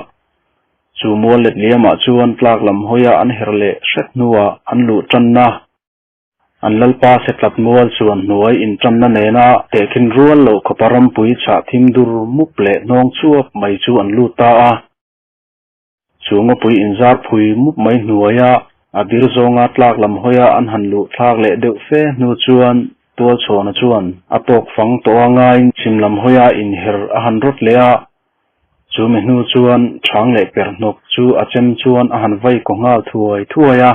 chu mual let liamah chuan tlak lam hawia an her leh hret hnuah an luh tanna. An lalpa se tlat mual chuan hnuai intanna nena tehkhin rual loh khawpa rampui chhah thim dur mup leh hnawng chuap mai chu an lut ta a. Chu ngawpui inzar phui mup mai hnuaia a bir zawnga tlak lam hawia an han luh thlak leh deuh fe hnu chuan Tualchhawna chuan a tawk fang tawh a ngaiin chhim lam hawia inher a han rawt leh a. Chu mi hnu chuan chhang leh per hnawk chu a chem chuan a han vai kaw nghal thuai thuai a.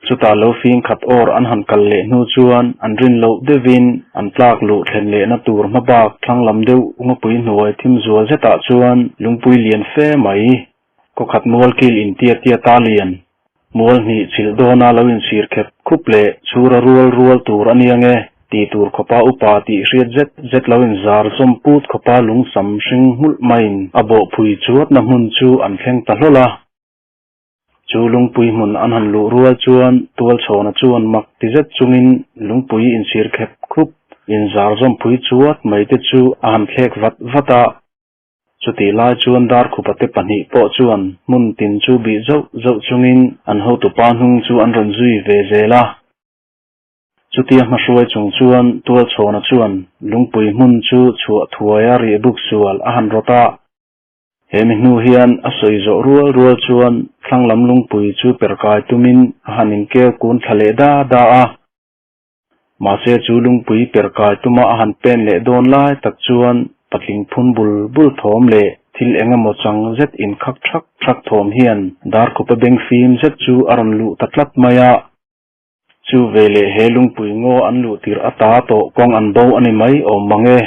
Chutah lo fing khat awr an han kal leh hnu chuan an rin loh deuhin an tlak luh thlen lehna tur hma bak thlang lam deuh ngawpui hnuai thim zual zetah chuan lungpui lian fe mai khawkhat mual kil intia tia ta lian mual hnih chhilh dawna lo insir khep khup leh chhura rual rual tur a nia nge tih tur khawpa upa tih hriat zet zet lo inzar zawm put khawpa lungsam hring hmulh maiin a bawhphui chuatna hmun chu an thleng ta hlawl a. Chu lungpui hmun an han luh rual chuan Tualchhawna chuan mak ti zet chungin lungpui insir khep khup, inzar zawmpui chuat mai te chu a han thlek vat vat a. Chutih lai chuan Darkhupa te pahnih pawh chuan hmun tin chu bih zauh zauh chungin an hotupa hnung chu an rawn zui ve zel a. Chutia hmahruai chung chuan Tualchhawna chuan lungpui hmun chu chhuah thuaia riahbuk sual a han rawt a. He mi hnu hian a sawi zawh rual rual chuan thlang lam lungpui chu perkai tumin a han inkeu kun thla leh da da a. Mahse chu lungpui perkai tuma a han pen leh dawn lai tak chuan patling phun bul bul thawm leh thil eng emaw chang zet inkhak thak thak thawm hian Darkhupa beng fim zet chu a rawn luh ta tlat mai a. Chu veleh he lungpui ngaw an luh tirh ata tawh kawng an bo a ni mai awm mang e,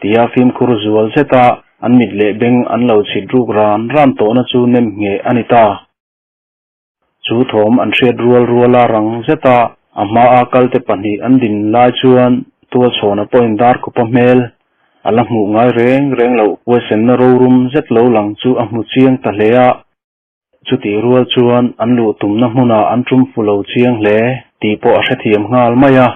tia fimkhur zual zeta an mit leh beng an lo chhit ruk ran ran tawhna chu nem ngheh a ni ta. Chu thawm an hriat rual ruala rang zeta a hmaa kalte pahnih an din lai chuan Tualchhawna pawhin Darkhupa hmel a la hmuh ngai reng reng loh huaisenna rorum zet lo lang chu a hmu chiang ta hle a. Chutih rual chuan an luh tumna hmunah an tum fu lo chiang hle tih pawh a hrethiam nghal mai a.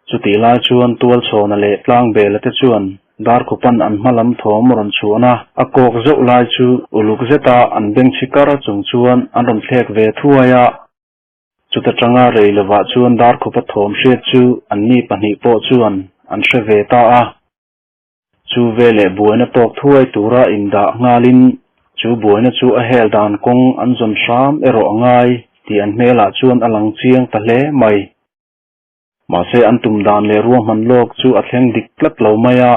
Chutih lai chuan Tualchhawna leh Tlangbela te chuan Darkhupan an hma lam thawm rawn chhuahna a kawk zeuh lai chu uluk zeta an bengchhi kar chung chuan an rawn thlek ve thuai a. Chuta tanga rei lovah chuan Darkhupa thawm hriat chu anni pahnih pawh chuan an hre ve ta a. Chu veleh buaina tawk thuai tura indah nghalin chu buaina chu a hel dan kawng an zawn hram erawh a ngai tih an hmelah chuan a lang chiang ta hle mai. Mahse an tum dan leh ruahman lawk chu a thleng dik tlat lo mai a.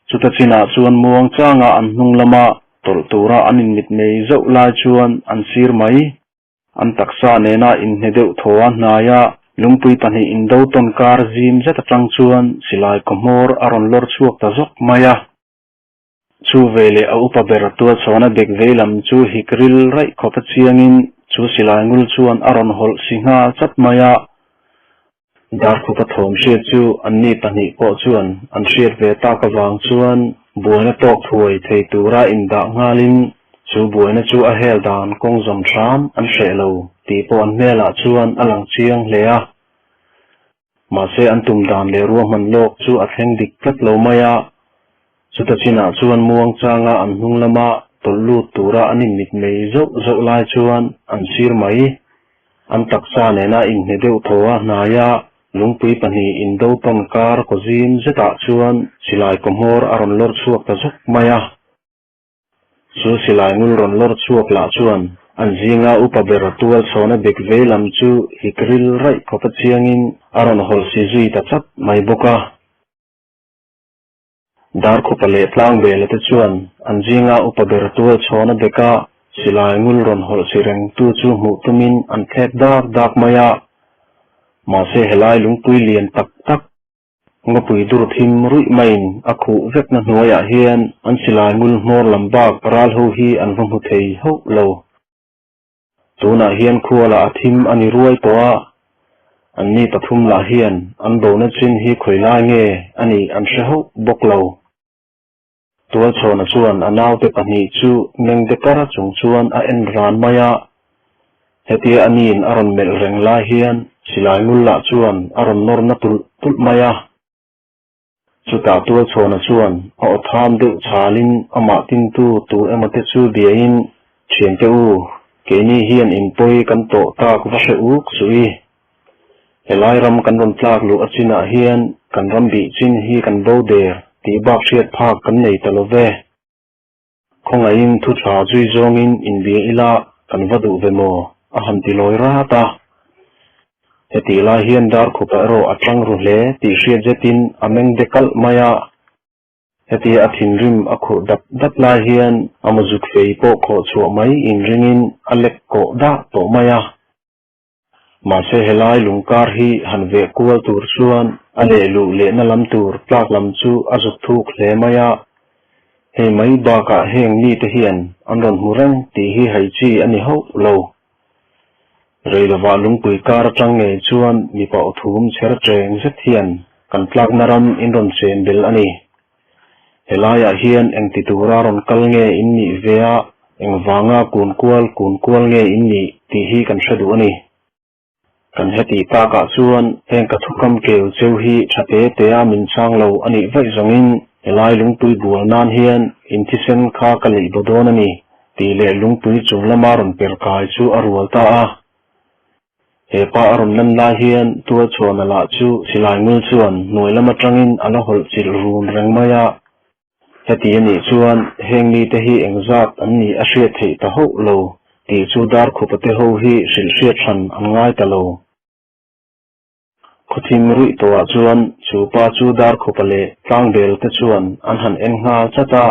Chuta chinah chuan muang changa an hnung lama tawlh tura an inmitmei zauh lai chuan an sir mai. An taksa nena inhne deuh thaw a hnaia lungpui pahnih indo tawn kar zim zet atang chuan silai kawhmawr a rawn lawr chhuak ta zawk mai a. Chu veleh a upa ber Tualchhawna bek vei lam chu hik ril raih khawp a chiangin chu silai ngul chuan a rawn hawlh si nghal chat mai a. Darkhupa thawm hriat chu anni pahnih pawh chuan an hriat ve tak avang chuan buaina tawk thuai thei tura indah nghalin chu buaina chu a hel dan kawng zawm hram an hreh lo tih pawh an hmelah chuan a lang chiang hle a. Mahse an tum dan leh ruahman lawk chu a thleng dik tlat lo mai a, chuta chinah chuan muang changa an hnung lama tawlh lut tura an inmitmei zauh zauh lai chuan an sir mai. An taksa nena inhne deuh thaw a hnaia lungpui pahnih indo tawn kar kaw zim zetah chuan silai kaw hmawr a rawn lawr chhuak ta zawk mai a. Chu silai ngul rawn lawr chhuak lah chuan an zinga upa ber tual chhawna bek vei lam chu hik ril raih khawpa chiangin a rawn hawlh si zui ta chat mai bawk a. Darkhupa leh Tlangbela te chuan an zinga upa ber tual chhawna beka silai ngul rawn hawlh si reng tu chu hmuh tumin an thlek dak dak mai a. Mahse helai lungpui lian tak tak, ngawpui dur thim ruih maiin a khuh vekna hnuaiah hian an silai ngul hmawr lam bak ral ho hi an va hmu thei hauh lo. Tunah hian khualah a thim a ni ruai tawh a, anni pathum lah hian an bona chin hi khawi lai nge a nih an hre hauh bawk lo. Tualchhawna chuan a naute pahnih chu meng de kar chung chuan a en ran mai a. Hetia a niin a rawn melh reng lai hian silai ngul lah chuan a rawn nawr na tulh tulh mai a. Chutah Tualchhawna chuan a aw tham deuh chhalin amah tintu tu emaw te chu biain, Thiante u, keini hian inpawi kan tawh tak va hre uk suh i. Helai ram kan rawn tlak luh a chinah hian kan ram bih chin hi kan bo der tih bak hriat phak kan nei ta lo ve. Khawngaihin thu tha zui zawngin inbia ila kan va duh ve maw? a han ti lawi rat a. Hetih lai hian Darkhupa erawh a tang ru hle tih hriat zetin a meng de kalh mai a. Hetia a thinrim a khurh dap dap lai hian a mawzut fei pawh khawh chhuah mai inringin a lek kawh dah tawh mai a. Mahse helai lungkar hi han veh kual tur chuan a lehluh lehna lam tur tlak lam chu a zuk thuk hle mai a. Hei mai bakah heng mite hian an rawn hmu reng tih hi hai chi a ni hauh lo. Rei lovah lungpui kar atang ngei chuan mipa aw thum chher cheng zet hian kan tlakna ram in rawn chen bel a ni. Helaiah hian engti tura rawn kal nge in nih ve a, engvanga kun kual kun kual nge in nih tih hi kan hre duh a ni. Kan hetih takah chuan heng ka thukam keu cheu hi tha te te a min chang lo a nih vaih zawngin helai lungpui bual nan hian in thisen kha ka leih baw dawn a ni tih leh lungpui chung lama rawn per kai chu a rual ta a. He pa a rawn lan lai hian Tualchhuana lah chu silai ngul chuan hnuai lam atangin a la hawlh chilh run reng mai a. Heti a nih chuan heng mite hi engzat an nih a hriat theih ta hauh lo tih chu Darkhupa te ho hi hrilh hriat hran an ngai ta lo. Khawthim ruih tawhah chuan chu pa chu Darkhupa leh Tlangbel te chuan an han en nghal chat a.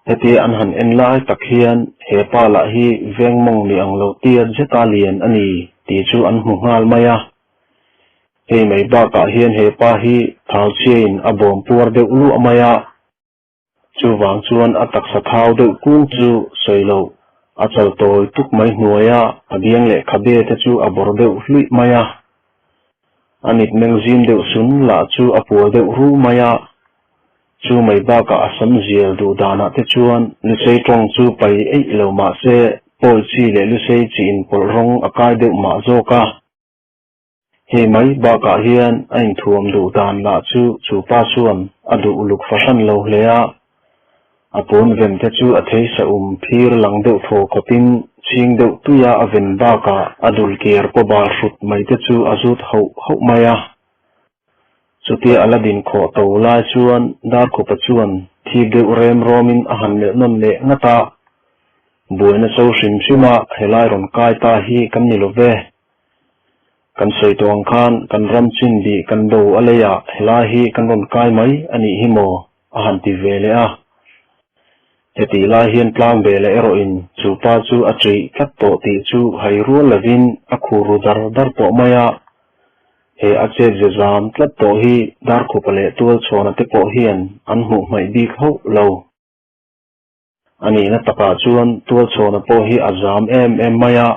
Hetia an han en lai tak hian he pa lah hi veng mawng ni ang lo tiat zeta lian a ni tih chu an hmu nghal mai a. Hei mai bakah hian he pa hi thau chhiain a bawm puar deuh luah mai a. Chuvang chuan a taksa thau deuh kung chu sawi loh a chal tawi tuk mai hnuaia a biang leh khabe te chu a bawr deuh hluih mai a. A mitmeng zim deuh sun lah chu a pual deuh ru mai a. Chu mai bakah a sam zial duh danah te chuan Lusei tawng chu pai eih lo mah se pawi chi leh Lusei chi inpawlh rawng a kai deuh mah zawk a. Hei mai bakah hian a inthuam duh dan lah chu chu pa chuan a duh uluk fahran lo hle a. A pawn ven te chu a theisa um phir lang deuh thaw khawpin chhing deuh tuia a ven bakah a dul ker paw bal hrut mai te chu a zut hauh hauh mai a. Chutia a la din khawh to lai chuan Darkhupa chuan thip deuh rem rawmin a han melh nawn leh ngat a, Buaina cho hrim hrima helai rawn kai ta hi kan ni lo ve. Kan sawi tawh ang khan kan ram chin bih kan bo a leiah helai hi kan rawn kai mai a nih hi maw? a han ti ve leh a. Hetih lai hian tlang ve leh erawhin chu pa chu a cheih tlat tawh tih chu hai rual lovin a khur ru dar dar tawh mai a. He a chet ze zam tlat tawh hi Darkhupa leh Tualchhawna te pawh hian an hmuh hmaih bik hauh lo. A nihna takah chuan Tualchhawna pawh hi a zam em em mai a.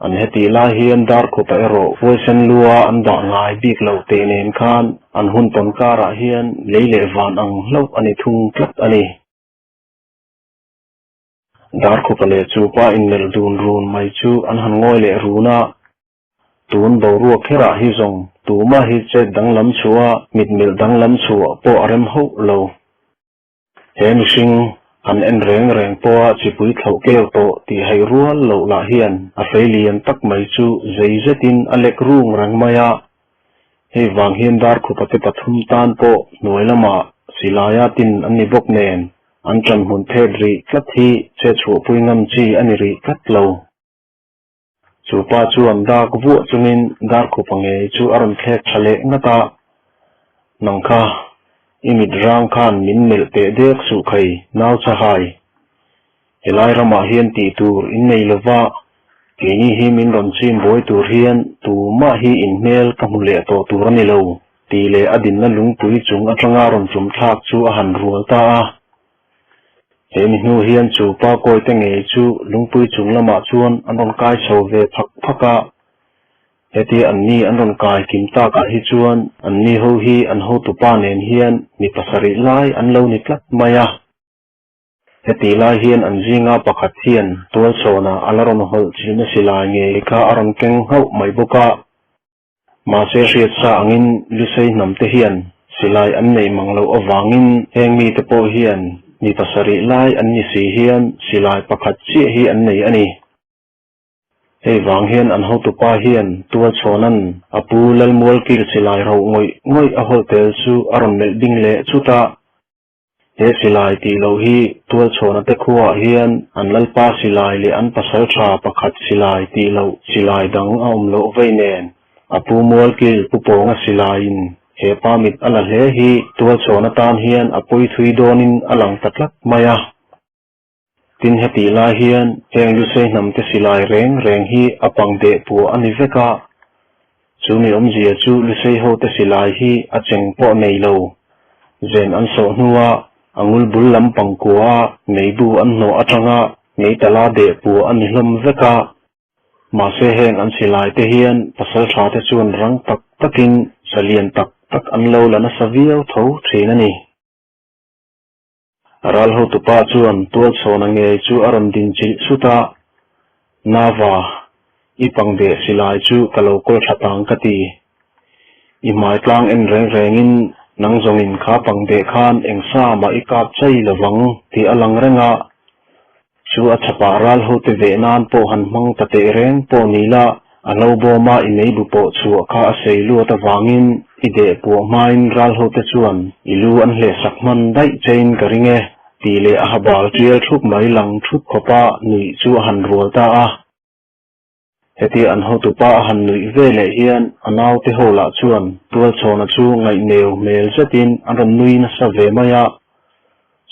An hetih lai hian Darkhupa erawh huaisen lua an dah ngai bik lo teh nen khan an hun tawn karah hian lei leh van ang hlauh a ni thung tlat a ni. Darkhupa leh chupa inmelh dun run mai chu an han ngawi leh run a. Tun boruak kherah hi zawng tumah hi chet danglam chhuah a, mitmilh danglam chhuah pawh a rem hauh lo. He mihring han en reng reng pawha chipui thlauh keu tawh tih hai rual loh lah hian a fei lian tak mai chu zei zetin a lek rung reng mai a. Hei vang hian Darkhupa te pathum tan pawh hnuai lamah silaia tin an ni bawk nen an ṭanhmun phet rih tlat hi chhetchhuahpui ngam chi a ni rih tlat lo. Chu pa chuan dak vuah chungin Darkhupa ngei chu a rawn thlek tha leh ngat a, Nang kha, i mit rang khan min melh teh dek suh khai, nau chahai. Helai ramah hian tih tur in nei lo va, keini hi min rawn chim buai tur hian tumah hi in hmel ka hmu leh tawh tur a ni lo, tih leh a dinna lungpui chung atanga rawn tlum thlak chu a han rual ta a. He mi hnu hian chu pa kawi te ngei chu lungpui chung lamah chuan an rawn kai chho ve phak phak a. Hetia anni an rawn kai kim takah hi chuan anni ho hi an hotupa nen hian mi pasarih lai an lo ni tlat mai a. Heti lai hian an zinga pakhat hian tualchhawnah a la rawn hawlh chilhna silai ngei kha a rawn keng nghauh mai bawk a. Mahse hriatsa angin Lusei hnam te hian silai an neih mang loh avangin heng mite pawh hian mi pasarih lai an ni si hian silai pakhat chiah hi an nei a ni. Hei vang hian an hotupa hian Tualchhawna'n a pu Lalmualkil silai rauh ngawih ngawih a hawlh tel chu a rawn melh ding leh chut a. He silai tih loh hi Tualchhawna te khuaah hian an lalpa silai leh an pasal tha pakhat silai tih loh silai dang a awm loh vei nen a pu Mualkil Pu Pawnga silaiin he pa mit a la hle hi Tualchhawna tan hian a pawi thui dawnin a lang ta tlat mai a. Tin hetih lai hian heng Lusei hnamte silai reng reng hi a pang deh puah a ni vek a, chu mi awmzia chu Lusei hote silai hi a cheng pawh nei lo. Zen an sawh hnua a ngul bul lam pang kua a meibu an hnawh atanga meitala deh puah a ni hlawm vek a. Mahse heng an silai te hian pasaltha te chuan rang tak takin salian tak tak an lo la nasa viau tho thin a ni. Ral hotupa chuan tualchhawna ngei chu a rawn din chilh sut a, Nava, i pang deh silai chu ka lo kawl tha tang ka ti. I hmai tlang en reng rengin nang zawngin kha pang deh khan eng sa mah i kap chai lovang tih a lang reng a. Chu a chhapah ral hote veh nan pawh han hmang ta teh reng pawh ni la, a hlo bawma i meibu pawh chhuah kha a sei luat avangin i deh puah hmain ral hote chuan i lu an hlehsak hman daih chein ka ring e, tih leh a ha bal tial thup mai lang thup khawpa nuih chu a han rual ta a. Hetia an hotupa a han nuih ve leh hian a naute ho lah chuan Tualchhawna chu ngaihneu hmel zetin an rawn nui nasa ve mai a.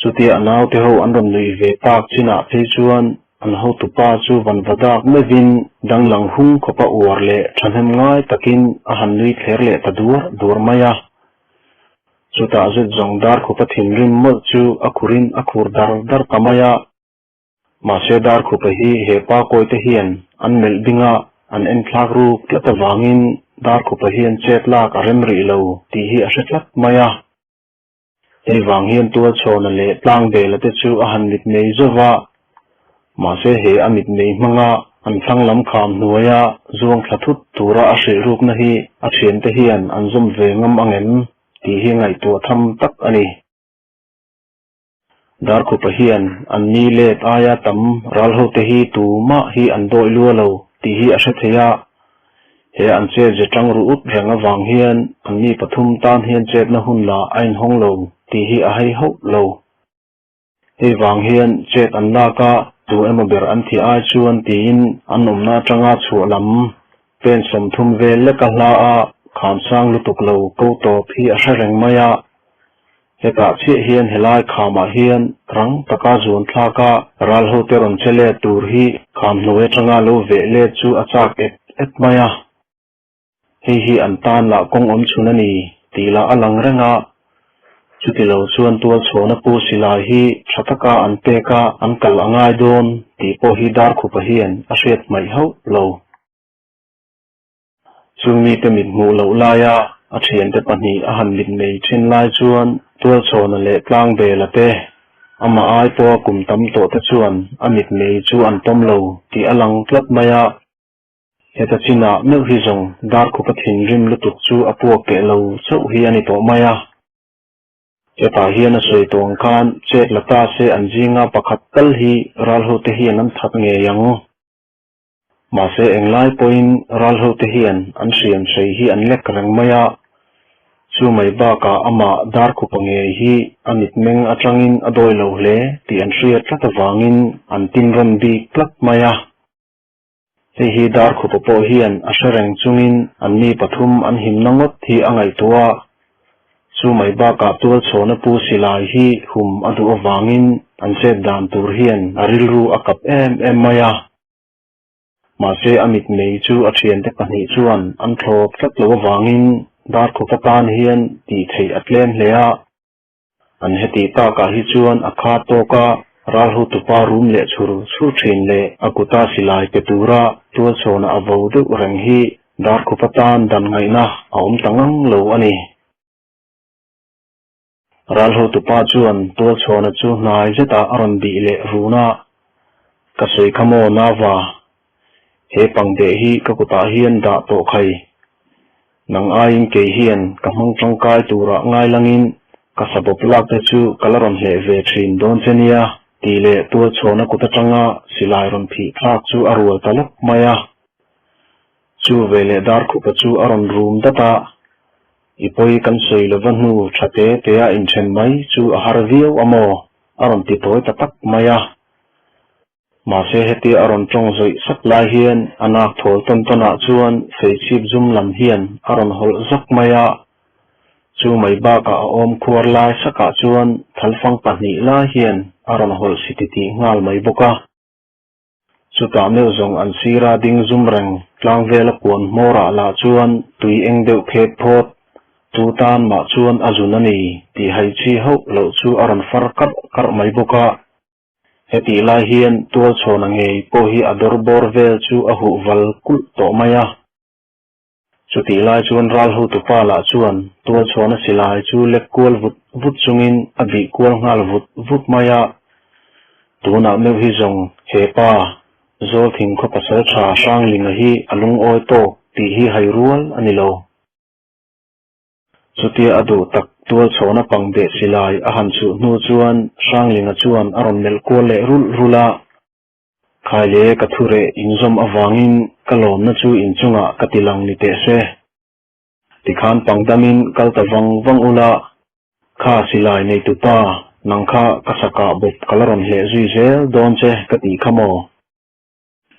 Chutia a naute ho an rawn nuih ve tak chinah phei chuan an hotupa chu vanva dak meuhin danglang hung khawpa uar leh thahnem ngai takin a han nui thler leh ta duar duar mai a. Chutah zet zawng dar khupa thinrim mawlh chu a khurin a khur dar dar ta mai a. Mahse Darkhupa hi he pa kawite hian an melh ding a, an en thlak ruk tlat avangin Darkhupa hian chet lak a rem rih lo tih hi a hre tlat mai a. Hei vang hian Tualchhawna leh Tlangbela te chu a han mitmei zo va, mahse he a mitmei hmanga an thlang lam kham hnuaia zuang thla thut tura a hrilh rukna hi a thiante hian an zawm ve ngam angem tih hi ngaihtuah tham tak a ni. Darkhupa hian an ni let aia tam ral hote hi tumah hi an dawih lua lo tih hi a hre thei a, he an chet ze tang ru ut reng avang hian an ni pathum tan hian chetna hun la a inhawng lo tih hi a hei hauh lo. Hei vang hian chet an lak a, tu emaw ber an thih ai chuan tiin an awmna atanga chhuah lam pen 30 vel leka hla a kham sang lutuk lo ko tawp hi a hre reng mai a. Hetah chiah hian helai khamah hian rang taka zuan thlak a, ral hote rawn che let tur hi kham hnuai atanga lo veh let chu a chak et et mai a. Hei hi an tan lah kawng awm chhun a ni tih lah a lang reng a. Chuti lo chuan tualchhawna pu silai hi tha taka an pek a, an kal a ngai dawn tih pawh hi Darkhupa hian a hriat hmaih hauh lo. Chung mite mit hmuh loh laia a thiante pahnih a han mit mei thin lai chuan Tualchhawna leh Tlangbela te, amah ai pawha kum tam tawh te chuan a mit mei chu an pawm lo tih a lang tlat mai a. Heta chinah meuh hi zawng Darkhupa thinrim lutuk chu a puak keh lo chauh hi a ni tawh mai a. Hetah hian a sawi tawh ang khan chet la ta se an zinga pakhat tal hi ralhote hian an that ngei ang. Mahse englai pawhin ralhote hian an hriam hrei hi an lek reng mai a, chu mai bakah amah Darkhupa ngei hi a mitmeng atangin a dawi lo hle tih an hriat tlat avangin an tin rawn bik tlat mai a. Hei hi Darkhupa pawh hian a hre reng chungin anni pathum an himna ngawt hi a ngaihtuah a, chu mai bakah tualchhawna pu silai hi hum a duh avangin an chet dan tur hian a rilru a kap em em mai a. Mahse a mitmei chu a thiante pahnih chuan an thlawp tlat lo avangin Darkhupa tan hian tih theih a tlem hle a. An hetih takah hi chuan a kha tawk a, ral hotupa rum leh chhur chhur thin leh a kuta silai pe tura tualchhawna a vo deuh reng hi. Darkhupa tan dan ngaihna a awm ta ngang lo a ni. Ral hotupa chuan Tualchhawna chu hnai zetah a rawn bih leh run a, Ka sawi kha maw Nava, he pangdeh hi ka kutah hian dah tawh khai. Nang aiin kei hian ka hmang tangkai turah ngai langin ka sabawp lak te chu ka la rawn hleh ve thin dawn che nia tih leh Tualchhawna kut atanga silai rawn phih thlak chu a rual ta lawk mai a. Chu veleh Darkhupa chu a rawn rum dat a, I pawi kan sawi lova hnu tha te te a inthen mai chu a har viau a maw? a rawn ti tawi ta tak mai a. Mahse hetia a rawn tawng zawih sak lai hian a nak thawl tawn tawn ah chuan feichhip zum lam hian a rawn hawlh zak mai a. Chu mai bakah a awm khuar lai sakah chuan thalfang pahnih lai hian a rawn hawlh si titih nghal mai bawk a. Chutah meuh zawng an sira ding zum reng tlangvela puan hmawrah lah chuan tui eng deuh phek phawt, tu tan mah chuan a zun a ni tih hai chi hauh loh chu a rawn far karh karh mai bawk a. Hetih lai hian tualchhawna ngei pawh hi a dawr bawr vel chu a huh val kulh tawh mai a. Chutih lai chuan ral hotupa lah chuan tualchhawna silai chu lek kual vut vut chungin a bih kual nghal vut vut mai a. Tunah meuh hi zawng he pa Zawlthing khaw pasal tha Hranglinga hi a lungawi tawk tih hi hai rual a ni lo. Chutia a duh tak tualchhawna pang beh silai a han chhuh hnu chuan Hranglinga chuan a rawn melh kual leh rulh rulh a. Khai le ka thu reh inzawm avangin ka lawmna chu inchungah ka ti lang ni teh se. Tikhan pangdamin kal ta vang vang ula, kha silai neitupa nang kha ka sakah bawp ka la rawn hleh zui zel dawn che ka tih kha maw?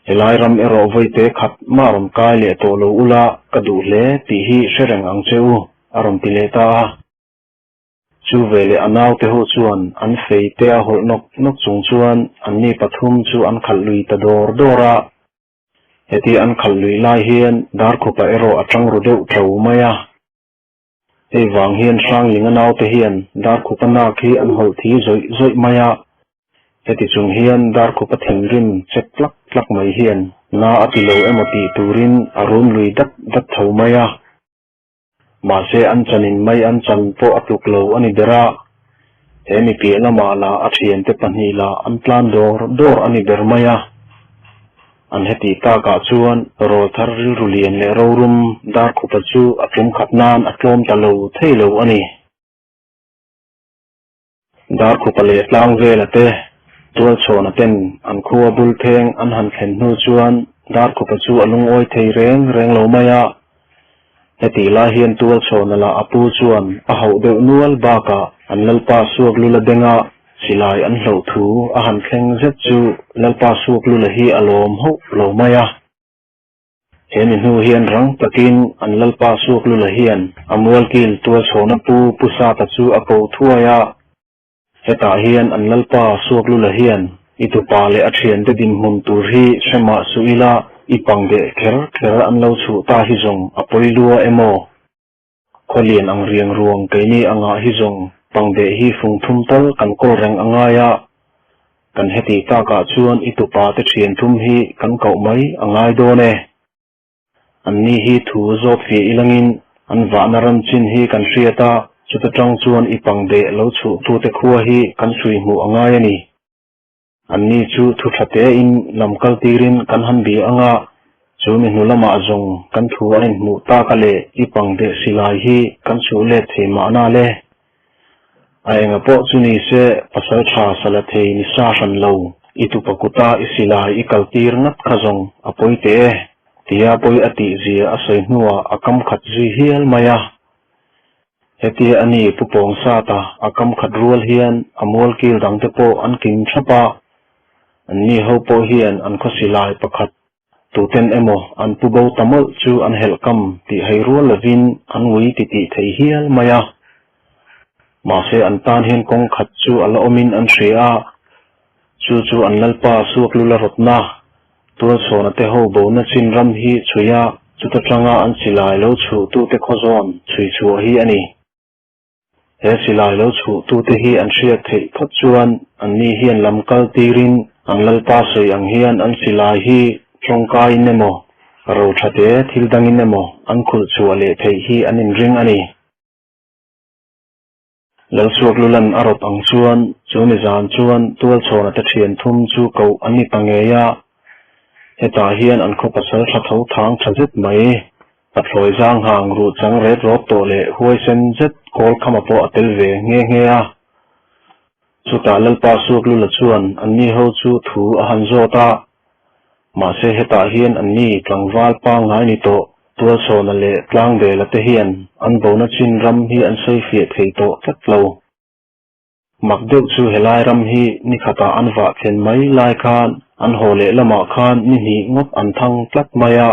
Helai ram erawh vawite khat mah rawn kai leh tawh lo ula ka duh hle tih hi hre reng ang che u, a rawn ti leh ta a. Chu veleh a naute ho chuan an fei te a hawlh nawk nawk chung chuan anni pathum chu an khalh lui ta dawr dawr a. Heti an khalh lui lai hian Darkhupa erawh a tang ru deuh tho mai a. Hei vang hian Hranglinga naute hian Darkhupa nak hi an hawlh thi zawih zawih mai a. Heti chung hian Darkhupa thinrim chek tlak tlak mai hian na a ti lo emaw tih turin a rum lui dat dat tho mai a. Mahse an chanin mai an chan pawh a tluk lo a ni ber a, he mi piah lamah lah a thiante pahnih lah an tlan dawr dawr a ni ber mai a. An hetih takah chuan rawlthar rilru lian leh rorum Darkhupa chu a tlum khat nan a tlawm ta lo thei lo a ni. Darkhupa leh Tlangvela te Tualchhawna ten an khua bul pheng an han thlen hnu chuan Darkhupa chu a lungawi thei reng reng lo mai a. Hetih lai hian Tualchhawna lah a pu chuan a hauh deuh nual bakah an Lalpa Suaklula benga silai an hloh thu a han thleng zet chu Lalpa Suaklula hi a lawm hauh lo mai a. He mi hnu hian rang takin an Lalpa Suaklula hian a mualkil tualchhawna pu Pu Sata chu a ko thuai a. Hetah hian an Lalpa Suaklula hian i tupa leh a thiante dinhmun tur hi hre mah suh ila i pang deh kher kher an lo chhuh ta hi zawng a pawi lua emaw? Khawlian ang riang ruang keini angah hi zawng pangdeh hi fung thum tal kan kawl reng a ngai a, kan heti takah chuan i tupa te thian thum hi kan koh mai a ngai dawn e. Anni hi thu zawt fiah ilangin an vahna ram chin hi kan hriat a, chuta tang chuan i pangdeh lo chhuhtute khua hi kan hrui hmuh a ngai a ni. Anni chu thu tha tein lam kal tirin kan han bia ang a, chu mi hnu lamah zawng kan thu a inhmuh tak a leh i pang deh silai hi kan chhuh let thei mahna le. A enga pawh chu ni se pasal tha sala thei ni sa hran lo, i tupa kuta i silai i kal tir ngat kha zawng a pawi teh e, tia pawi a tih zia a sawi hnuah a kam khat zui hial mai a. Hetia a ni Pu Pawngsata a kam khat rual hian a mualkil dangte pawh an kim thap a, anni ho pawh hian an khawsi lai pakhat tuten emaw an pu bo ta mawlh chu an helh kam tih hei rual lovin an ngui titih thei hial mai a. Mahse an tan hian kawng khat chu a la awmin an hria a, chu chu an Lalpa Suaklula rawtna Tualchhawna te ho bona chin ram hi chhui a, chuta tanga an silai lo chhuhtute khawzawn chhui chhuah hi a ni. He silai lo chhuhtute hi an hriat theih phawt chuan anni hian lam kal tirin an Lalpa sawi ang hian an silai hi tawngkaiin emaw, Ro thate thil dangin emaw an khulh chhuah leh theih hi an inring a ni. Lalsuaklulan a rawt ang chuan chu nizan chuan Tualchhawna te thian thum chu koh an ni ta ngei a. Hetah hian an khaw pasal tha tho thang tha zet mai, pathlawi zang hang ruh chang ret rawt tawh leh huaisen zet Kawlkhama pawh a tel ve nghe nghe a. Chutah Lalpa Suaklula chuan anni ho chu thu a han zawt a, Mahse hetah hian anni tlangval pangngai ni tawh Tualsawna leh Tlangdela te hian an bona chin ram hi an sawi fiah thei tawh tlat lo. Mak deuh chu helai ram hi ni khatah an vah thlen mai lai khan an haw leh lamah khan ni hnih ngawt an thang tlat mai a.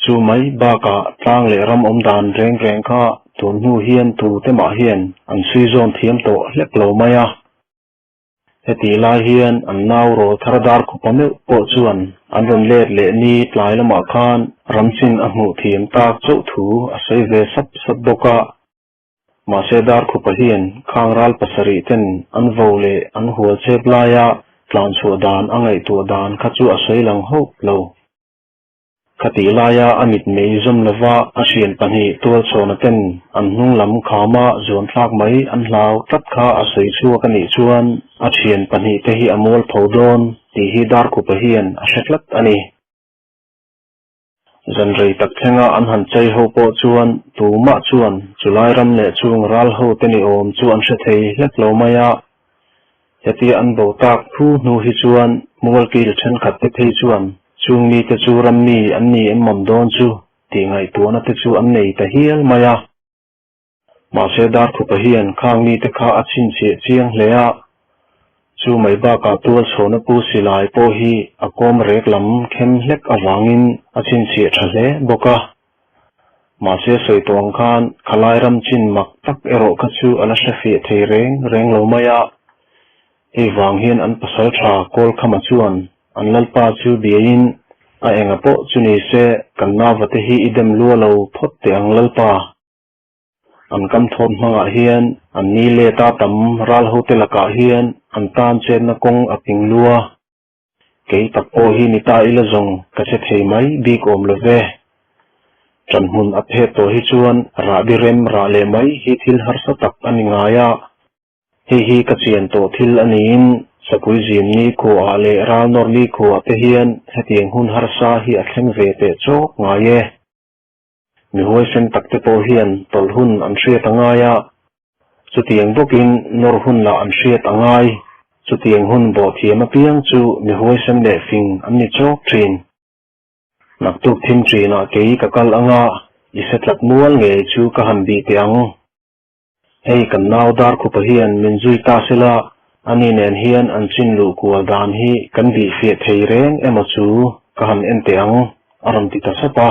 Chu mai bakah tlang leh ram awm dan reng reng kha tun hnu hian tute mah hian an suih zawn thiam tawh hlek lo mai a. Hetih lai hian an nau rawl thar dar khupa meuh pawh chuan an rawn let leh ni tlai lamah khan ramchin a hmuh thiam tak chauh thu a sawi ve sap sap bawk a. Mahse dar khupa hian khang ral pasarih ten an vo leh an hual chep laia tlan chhuah dan a ngaihtuah dan kha chu a sawi lang hauh lo. Khatih laia a mitmei zawm lova a hrian pahnih Tualchhawna ten an hnung lam khama zuan thlak mai an hlau tlat kha a sawi chhuak a nih chuan a thian pahnih te hi a mual pho dawn tih hi Darkhupa hian a hre tlat a ni. Zan rei tak thlenga an han chei ho pawh chuan tumah chuan chulai ram leh chung ral ho te ni awm chu an hre thei hlek lo mai a. Hetia an bo tak thu hnu hi chuan Mualkil thenkhat te phei chuan chung mite chu ram mi an ni em mawm dawn chu tih ngaihtuahna te chu an nei ta hial mai a. Mahse Darkhupa hian khang mite kha a chhinchhiah chiang hle a, chu mai bakah Tualchhawna pu silai pawh hi a kawm rek lam khem hlek avangin a chhinchhiah tha hle bawk a. Mahse sawi tawh ang khan khalai ram chin mak tak erawh kha chu a la hre fiah thei reng reng lo mai a. Hei vang hian an pasal tha Kawlkhama chuan an lalpa chu biain a enga pawh chu ni se kan nauva te hi i dem lua lo phawt teh ang lalpa. An kam thawt hmangah hian an ni let a tam ral hote lakah hian an tan chetna kawng a ping lua. Kei tak pawh hi ni ta ila zawng ka che thei mai bik awm lo ve. Ṭanhmun a phet tawh hi chuan rahbi rem rah leh mai hi thil harsa tak a ni ngai a. Hei hi ka chian tawh thil a niin Sakui zim ni khuaah leh ral nawr ni khuaah te hian hetiang hun harsa hi a thleng ve teh chawk ngai e. Mi huaisen tak te pawh hian tawlh hun an hriat a ngai a, chutiang bawkin nawr hun lah an hriat a ngai. Chutiang hun bawh thiam apiang chu mi huaisen leh fing an ni chawk thin. Naktuk thim thinah kei ka kal anga i se tlat mual ngei chu ka han bih teh ang. Hei kan nau Darkhupa hian min zui ta sela, ani nen hian an chin luh kual dan hi kan bih fiah thei reng emaw chu ka han en teh ang, a rawn ti ta sap a.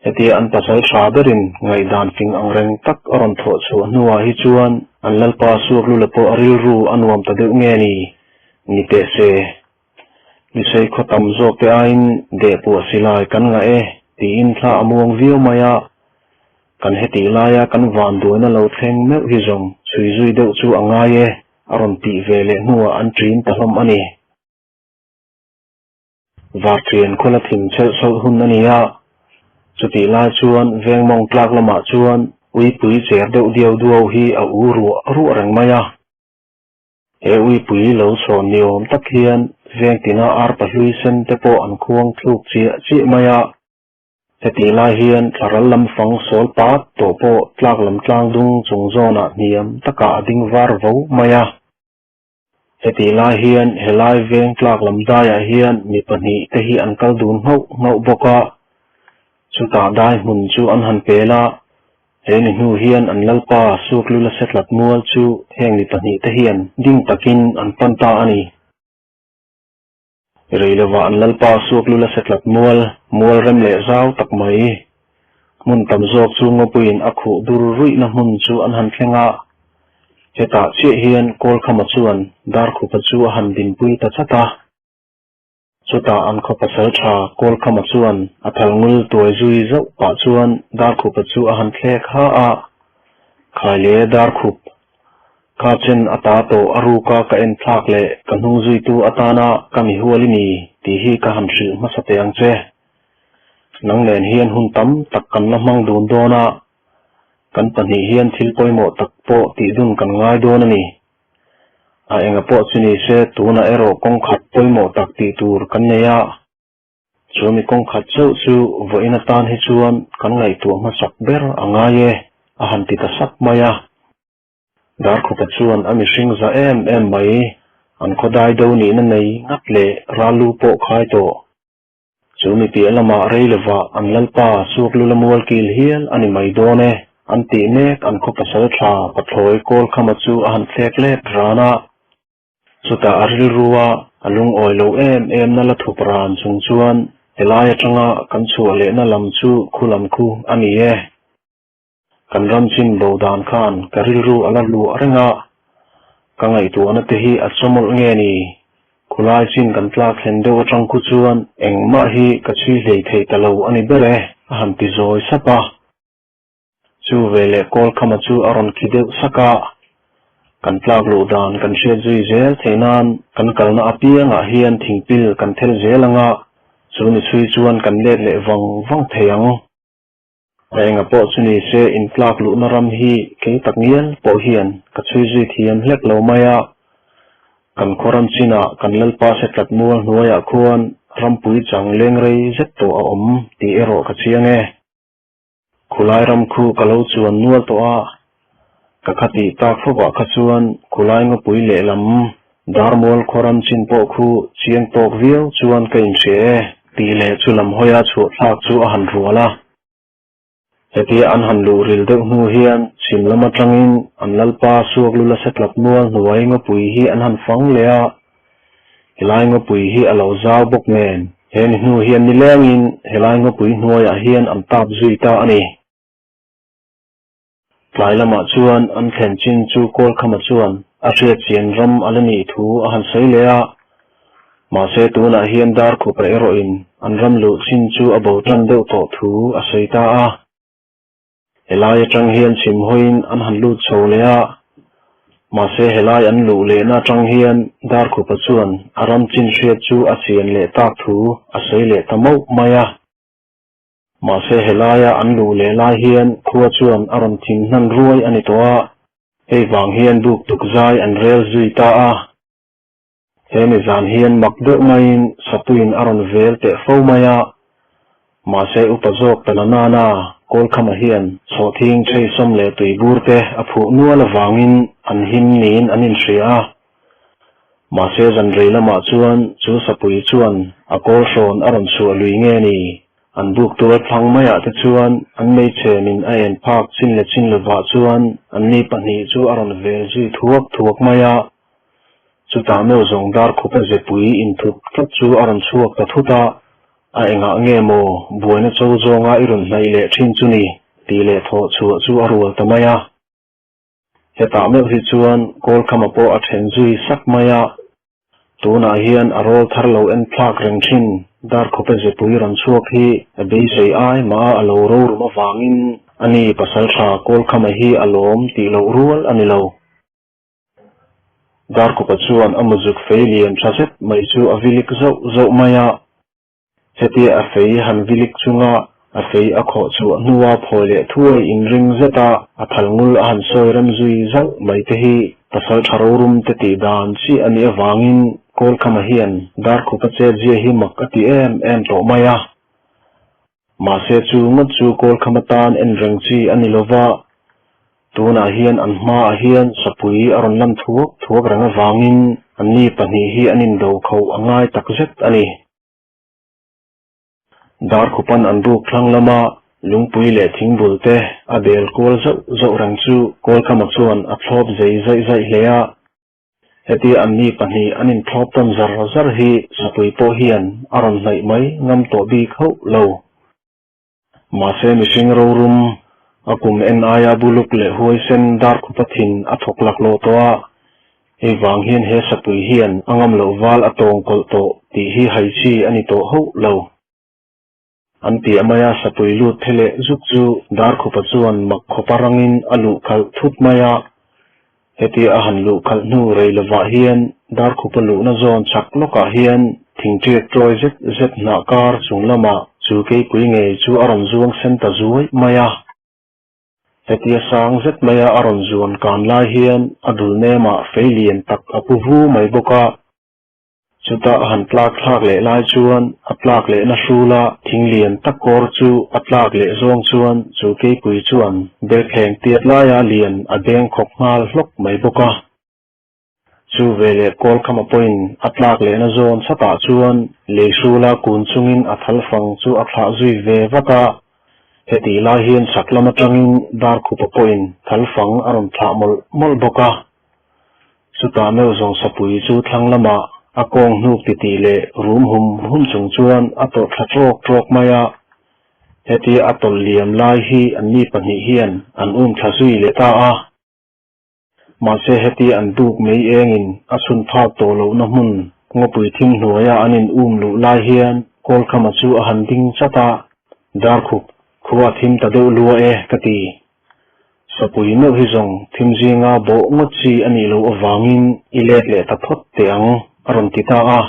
Hetia an pasal tha berin ngaihdan fing ang reng tak a rawn thawh chhuah hnuah hi chuan an Lalpa Suaklula pawh a rilru a nuam ta deuh nge ni? Ni teh se. Misei khaw tam zawk te aiin dehpuah silai kan ngah e tiin thla a muang viau mai a. Kan hetih laia kan vanduaina lo thleng meuh hi zawng chhui zui deuh chu a ngai e a rawn tih ve leh hnuah an ṭin ta hlawm a ni. Varṭian khawla thim chelh sawlh hun a ni a, chutih lai chuan veng mawng tlak lamah chuan uipui cher deuh diau duau hi a u ruah ruah reng mai a. He uipui lo chhawn ni awm tak hian veng tina arpa hlui sen te pawh an khuang thluk chiah chiah mai a. Hetih lai hian thlaral lam fang sawl pat tawh pawh tlak lam tlang dung chung zawnah hniam takah a ding var vo mai a. Hetih lai hian helai veng tlak lam daiah hian mi pahnih te hi an kal dun nghauh nghauh bawk a, chutah dai hmun chu an han pel a, he ni hnu hian an lalpa Suaklula Setlat mual chu heng mi pahnih te hian ding takin an pan ta a ni. Rei lovah an lalpa Suaklula Setlat mual, mual rem leh zau tak mai, hmun tam zawk chu ngawpuiin a khuh dur ruihna hmun chu an han thleng a. Hetah chiah hian Kawlkhama chuan Darkhupa chu a han dinpui ta chat a. Chutah an khaw pasal tha Kawlkhama chuan a thal ngul tuai zui zauh pah chuan Darkhupa chu a han thlek ha a, Khaile Darkhup, Kha chen a ta tawh a ruka ka en thlak leh ka hnung zuitu atana ka mi hual i ni tih hi ka han hrilh hmasa teh ang che. Nang nen hian hun tam tak kan la hmang dun dawn a, kan pahnih hian thil pawimawh tak pawh tih dun kan ngai dawn a ni. A enga pawh chu ni se tunah erawh kawng khat pawimawh tak tih tur kan nei a. Chu mi kawng khat chauh chu vawiin atan hi chuan kan ngaihtuah hmasak ber a ngai e, a han ti ta sak mai a. Darkhupa chuan a mihring za em em mai, an khawdai do nihna nei ngat leh ral lu pawh khai tawh. Chu mi piah lamah rei lovah an lalpa Suaklula mual kil hial a ni mai dawn e, an tih mek an khaw pasal tha Pathlawi Kawlkhama chu a han thlek let ran a. Chutah a rilrua a lungawi lo em em na la thup ran chung chuan helai atanga kan chhuah lehna lam chu khu lam khu a ni e. Kan ram chin bo dan khan ka rilru a la luah reng a, ka ngaihtuahna te hi a chawmawlh nge ni? Khulai chin kan tlak thlen deuh atang khu chuan engmah hi ka chhui hlei thei ta lo a ni ber e, a han ti zawi sap a. Chu veleh Kawlkhama chu a rawn khi deuh sak a, kan tlak luh dan kan hriat zui zel theih nan kan kalna apiangah hian thingpil kan thel zel ang a, chu ni chhui chuan kan let leh vang vang thei ang. A enga pawh chu ni se intlak luhna ram hi kei tak ngial pawh hian ka chhui zui thiam hlek lo mai a, kan khaw ram chinah kan Lalpa se tlat mual hnuaiah khuan rampui chang leng rei zet tawh a awm tih erawh ka chiang e. Khulai ram khu ka lo chuan nual tawh a, ka kha tih tak fawpah kha chuan khulai ngawpui lehlam Darmual khaw ram chin pawh khu chiang tawk viau chuan ka inhria e tih leh chu lam hawia chhuah thlak chu a han rual a. Hetia an han luh ril deuh hnu hian chhim lam atangin an lalpa Suaklula Setlat mual hnuai ngawpui hi an han fang leh a, Helai ngawpui hi a lo zau bawk nen, he ni hnu hian nilengin helai ngawpui hnuaiah hian an tap zui ta a ni. Tlai lamah chuan an thlen chin chu Kawlkhama chuan a hriatchian ram a la nih thu a han sawi leh a, mahse tunah hian Darkhupa erawhin an ram luh chin chu a bo tan deuh tawh thu a sawi ta a. Helai atang hian chhim hawiin an han lut chho leh a, mahse helai an luh lehna atang hian Darkhupa chuan a ram chin hriat chu a chian leh tak thu a sawi leh ta mauh mai a. Mahse helaia an luh leh lai hian khua chuan a rawn thim hnan ruai a ni tawh a, hei vang hian buk tuk zai an rel zui ta a. He mi zan hian mak deuh maiin Sapuiin a rawn vel teh fo mai a, mahse upa zawk ta la nana Kawlkhama hian chhawhthing chheisawm leh tuibur te a phuh nual avangin an him niin an inhria a. Mahse zan rei lamah chuan chu Sapui chuan a kawl hrawn a rawn chhuah lui nge ni? An buk tual thlang maiah te chuan an meichhemin a en phak chin leh chin lovah chuan anni pahnih chu a rawn vel zui thuak thuak mai a. Chutah meuh zawng dar khupa zepui inthup tlat chu a rawn chhuak ta thut a, A engah nge maw buaina cho zawnga i rawn hnaih leh thin chu ni? tih leh thawh chhuah chu a rual ta mai a. Hetah meuh hi chuan Kawlkhama pawh a then zui sak mai a, tunah hian a rawl thar lo en thlak reng thin Darkhupa zepui rawn chhuak hi a beisei ai mah a lo rorum avangin ani pasaltha Kawlkhama hi a lawm tih loh rual a ni lo. Darkhupa chuan a muzuk fei lian tha zet mai chu a vilik zauh zauh mai a. Hetia a fei han vilik chunga a fei a khawh chhuah hnua phawi leh thuai inring zeta a thal ngul a han sawi rem zui zalh mai te hi pasal tha rorum te tih dan chi a nih avangin Kawlkhama hian Darkhupa chetzia hi mak a ti em em tawh mai a. Mahse chu ngawt chu Kawlkham atan en reng chi a ni lova, tunah hian an hmaah hian sapui a rawn lan thuak thuak reng avangin anni pahnih hi an indo kho a ngai takzet a ni. Darkhupan an buk thlang lama lungpui leh thingbul te a bel kual zauh zauh reng chu Kawlkhama chuan a thlawp zei zaih zaih hle a. Hetia anni pahnih an inthlawp tawn zar zar hi Sapui pawh hian a rawn hnaih mai ngam tawh bik hauh lo. Mahse mihring rorum, a kum en aia buluk leh huaisen darkhupa thin a thawk laklawh tawh a, hei vang hian he Sapui hian a ngam loh val a tawng kawlh tawh tih hi hai chi a ni tawh hauh lo. An piah maia sapui lut the leh zuk chu Darkhupa chuan mak khawpa rangin a luh khalh thut mai a. Hetia a han luh khalh hnu rei lovah hian Darkhupa luhna zawn chak lawkah hian thingṭiak tawi zet zet hnah kar chung lamah Chu keipui ngei chu a rawn zuang sen ta zuai mai a. Hetia sang zet maia a rawn zuan kan lai hian a dul nemah fei lian tak a pu vu mai bawk a. Chuta a han tlak thlak leh lai chuan a tlak lehna hrula thing lian tak kawr chu a tlak leh zawng chuan chu keipui chuan belthleng tiat laia lian a beng khawk nghal hlawk mai bawk a. Chu veleh Kawlkhama pawhin a tlak lehna zawn chhatah chuan lei hrula kun chungin a thal fang chu a thlah zui ve vat a. Hetih lai hian chhak lam atangin Darkhupa pawhin thal fang a rawn thlah mawlh mawlh bawk a. Chutah meuh zawng sapui chu thlang lamah a kawng hnuk titih leh rum hum hum chung chuan a tawlh thla ṭawk ṭawk mai a. Hetia a tawlh liam lai hi anni pahnih hian an um thla zui leh ta a. Mahse heti an buk mai engin a chhun phak tawh lohna hmun ngawpui thing hnuaia an in um luh lai hian Kawlkhama chu a han ding chat a, Darkhuk, khua a thim ta deuh lua e, ka ti. Sapui meuh hi zawng thim zinga bawh ngawt chi a nih loh avangin i let leh ta phawt teh ang, a rawn ti ta a.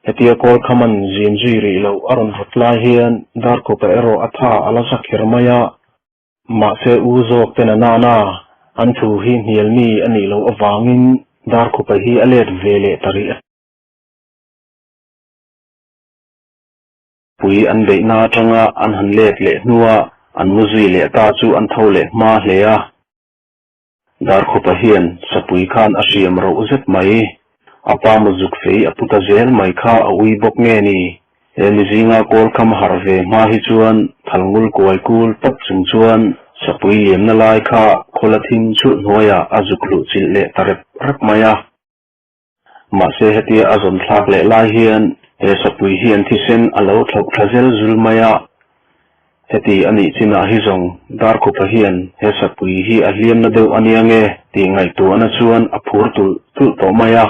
Hetia Kawlkhaman zin zui rih loh a rawn rawt lai hian Darkhupa erawh a tha a la za kher mai a. Mahse u zawk ten a nana an thu hi hnial mi a nih loh avangin Darkhupa hi a let ve leh ta rih a. Pui an beihna atanga an han let leh hnua an mu zui leh ta chu an tho leh hma hle a. Darkhupa hian sapui khan a hriam roh zet mai. A pa muzuk fei a pu ta zel mai kha a ui bawk nge ni? He mi zinga kawl kham harh ve hma hi chuan thalngul kuai kul tawp chung chuan sapui liamna lai kha khawla thim chhulh hnuaiah a zuk luh chilh leh ta rep rep mai a. Mahse hetia a zawn thlak leh lai hian he sapui hian thisen a lo thlauh tha zel zul mai a. Heti a nih chinah hi zawng Darkhupa hian he sapui hi a hliamna deuh a nia nge tih ngaihtuahna chuan a phur tulh tulh tawh mai a.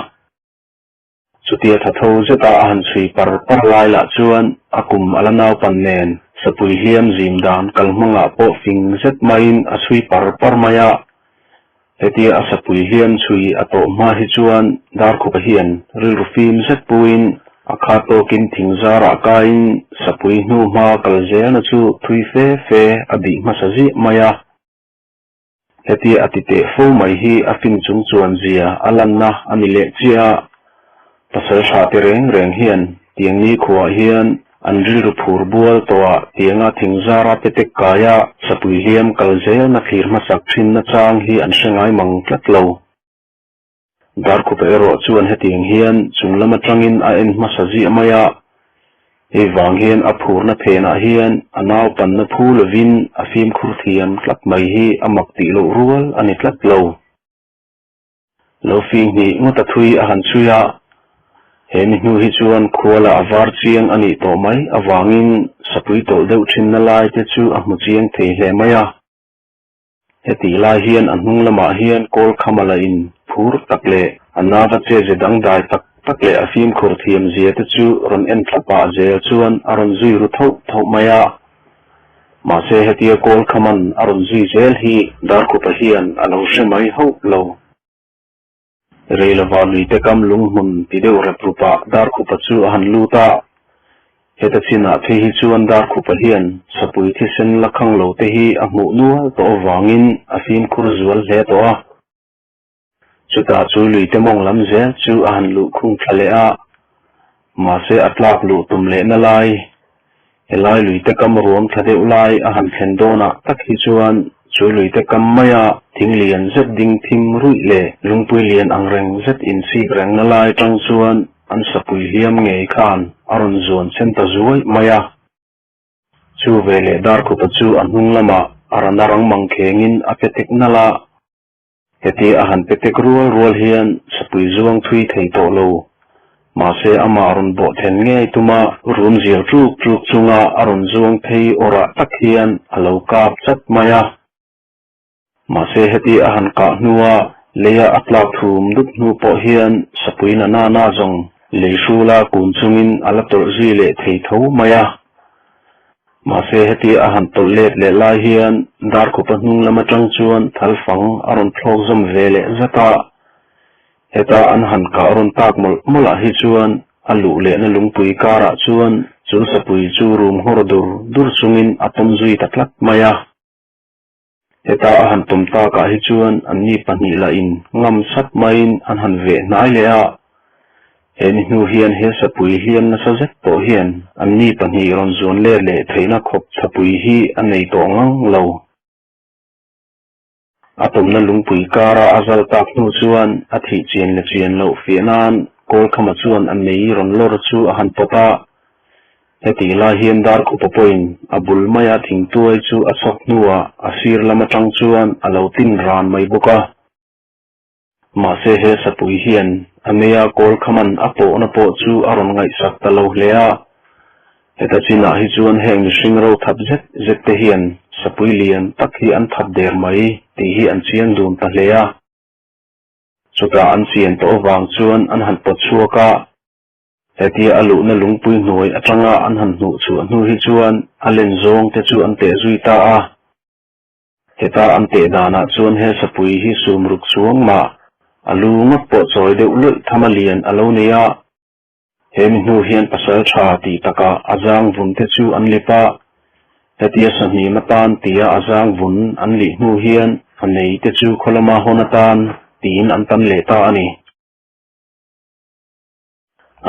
Chutia tha tho zeta a han chhui par par lai lah chuan a kum a la naupan nen sapui hliam zim dan kalhmangah pawh fing zet maiin a chhui par par mai a. Hetia a sapui hliam chhui a tawh hma hi chuan Darkhupa hian rilru fim zet puiin a kha tawkin thing zarah kaiin sapui hnu hma kal zelna chu thui fe fe a bih hmasa ziah mai a. Hetia a ti teh fo mai hi a fin chung chuan zia a lanna a ni leh chiah a. Pasal tha te reng reng hian tiang ni khuaah hian an rilru phur bual tawhah tianga thing zara petek kaia sapui hliam kal zelna thlir hmasak thinna chang hi an hre ngai mang tlat lo. Darkhupa erawh chuan hetiang hian chung lam atangin a en hmasa ziah mai a, hei vang hian a phurna phenah hian a naupanna phu lovin a fimkhur thiam tlat mai hi a mak tih loh rual a ni tlat lo. Lo fing hnih ngawt a thui a han chhui a, he mi hnu hi chuan khuala a var chiang a nih tawh mai avangin sapui tawlh deuh thinna lai te chu a hmu chiang thei hle mai a. Hetih lai hian a hnung lamah hian kawl khama la in phur tak leh a nava che ze dangdai tak tak leh a fimkhur thiam zia te chu rawn en thla pah zel chuan a rawn zui ru thoh thoh mai a. Mahse hetia kawl khaman a rawn zui zel hi Darkhupa hian a lo hre mai hauh lo. Reilova luite kam lunghmun ti deuh rep rupah Darkhupa chu a han lut a. Heta chinah phei hi chuan Darkhupa hian sapui thisen la khang lo te hi a hmuh nual tawh avangin a fimkhur zual hle tawh a. Chutah chu luite mawng lam zel chu a han luh khung thla leh a, mahse a tlak luh tum lehna lai, helai luite kam ruam thla deuh lai a han thlen dawnah tak hi chuan chu luite kam maia thing lian zet ding thim ruih leh lungpui lian ang reng zet insik rengna lai tang chuan an sapui hliam ngei khan a rawn zuan chen ta zuai mai a. Chu veleh Darkhupa chu a hnung lamah a rana rang mangkhengin a pe tek nalh a. Heti a han pe tek rual rual hian sapui zuang thui thei tawh lo. Mahse amah rawn bawh then ngei tuma rum zial ṭuk ṭuk chunga a rawn zuang phei awrah tak hian a lo kap chat mai a. Mahse heti a han kah hnua leia a tlak thum dup hnu pawh hian sapui na na na zawng lei hrula kun chungin a la tawlh zui leh thei tho mai a. Mahse heti a han tawlh let leh lai hian Darkhupa hnung lam atang chuan thal fang a rawn thlawk zawm ve leh zat a. Heta an han kah rawn tak mawlh mawlh ah hi chuan A luh lehna lungpui karah chuan chu sapui chu rum nghawr dur dur chungin a tawm zui ta tlat mai a. Heta a han tawm takah hi chuan anni pahnih lahin ngam sat maiin an han veh hnai leh a. He ni hnu hian he sapui hliam nasa zet tawh hian anni pahnih rawn zuan let leh theihna khawp thapui hi a nei tawh ngang lo. A tawmna lungpui kara a zal tak hnu chuan a thih chian leh chian loh fiah nan Kawlkhama chuan a mei rawn lawr chu a han pawt a. Hetih lai hian Darkhupa pawhin a bul maia thingtuai chu a chhawk hnuah a sir lam atang chuan a lo tin ran mai bawk a. Mahse he sapui hian a meia Kawlkhaman a pawhna pawh chu a rawn ngaihsak ta lo hle a. Heta chinah hi chuan heng mihring ro thap zet zet te hian sapui lian tak hi an thap der mai tih hi an chiang dun ta hle a. Chutah an chian tawh avang chuan an han pawt chhuak a. Hetia a luhna lungpui hnuai atanga an han hnuh chhuah hnu hi chuan a len zawng te chu an teh zui ta a. Heta an teh danah chuan he sapui hi sum ruk chuang mah a lu ngawt pawh chawi deuh luih tham a lian a lo nei a. He mi hnu hian pasal tha tih takah a zang vun te chu an lip a, hetia sahnim atan tia a zang vun an lih hnu hian a nei te chu khaw lama hawn atan tiin an tan leh ta a ni.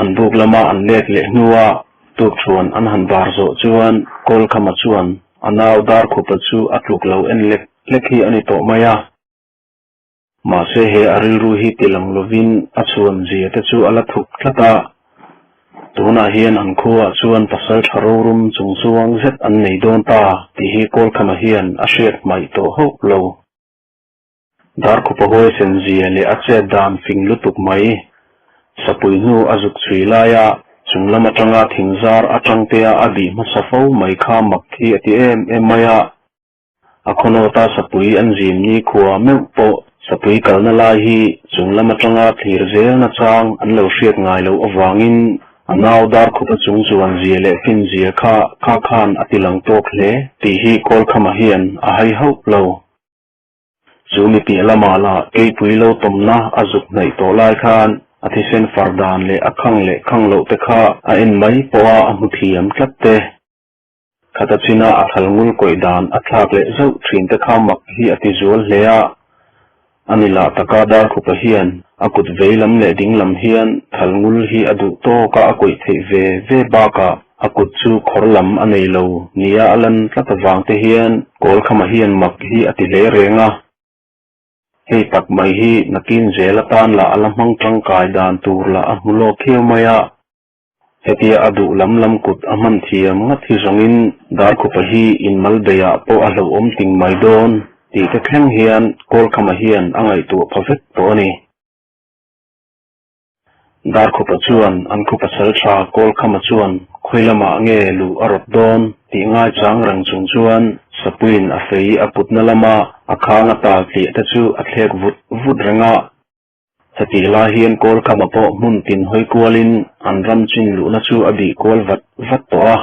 An buk lama an let leh hnua tukthuan an han bar zawh chuan Kawlkhama chuan a nau Darkhupa chu a tluk lo en lek lek hi a ni tawh mai a. Mahse he a rilru hi ti lang lovin a chhuan zia te chu a la thup tlat a, tunah hian an khuaah chuan pasal tha rorum chung chuang zet an nei dawn ta tih hi Kawlkhama hian a hriat hmaih tawh hauh lo. Darkhupa huaisen zia leh a chet dan fing lutuk mai, sapui hnu a zuk chhui laia chung lam atanga thingzar atangtea a bih hmasa fo mai kha mak hi a ti em em mai a. A khawnawta sapui an zim ni khua meuh pawh sapui kalna lai hi chung lam atanga thlir zelna chang an lo hriat ngai loh avangin a nau Darkhupa chung chuan zia leh fin zia kha kha khan a ti lang tawk hle tih hi Kawlkhama hian a hai hauh lo. Chu mi piah lamah lah keipui lo tawmna a zuk hnaih tawh lai khan a thisen far dan leh a khang leh khang loh te kha a en mai pawha a hmu thiam tlat te. Khata china a thal ngul kawih dan a thlak leh zauh thin te kha mak hi a ti zual hle a. A ni lah taka Darkhupa hian a kut vei lam leh ding lam hian thal ngul hi a duh tawk a a kawih theih ve ve bakah a kut chu khawr lam a nei lo nia a lan tlat avang te hian Kawlkhama hian mak hi a ti hle reng a. Hei tak mai hi nakin zel atan lah a la hmang tangkai dan tur lah a hmu lawk khiau mai a. Hetia a duh lam lam kut a hman thiam ngat hi zawngin Darkhupa hi inmal beiah pawh a hlauhawm ting mai dawn tih te thleng hian Kawlkhama hian a ngaihtuah pha vek tawh a ni. Darkhupa chuan an khupa sal tha Kawlkhama chuan khawi lamah nge luh a rawt dawn tih ngaichang reng chung chuan Sapuiin a fei a putna lama a khang a tal tliah te chu a thlek vut vut reng a. Hetih lai hian Kawlkhama pawh hmun tin hawi kualin an ram chin luhna chu a bih kual vat vat tawh a.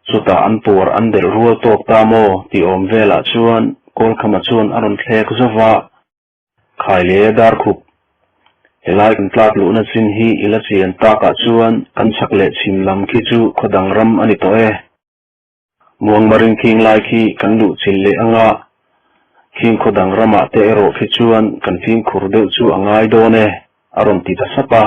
Chutah an puar an delh rual tawk ta maw tih awm velah chuan Kawlkhama chuan a rawn thlek zo va, Khai le Darkhup, helai kan tlak luhna chin hi i la chian takah chuan kan chak leh chhim lam khi chu khaw dang ram a ni tawh e. Muangmarin khing lai khi kan luh chilh leh anga, khing khaw dang ramah te erawh khi chuan kan fimkhur deuh chu a ngai dawn e, a rawn ti ta sap a.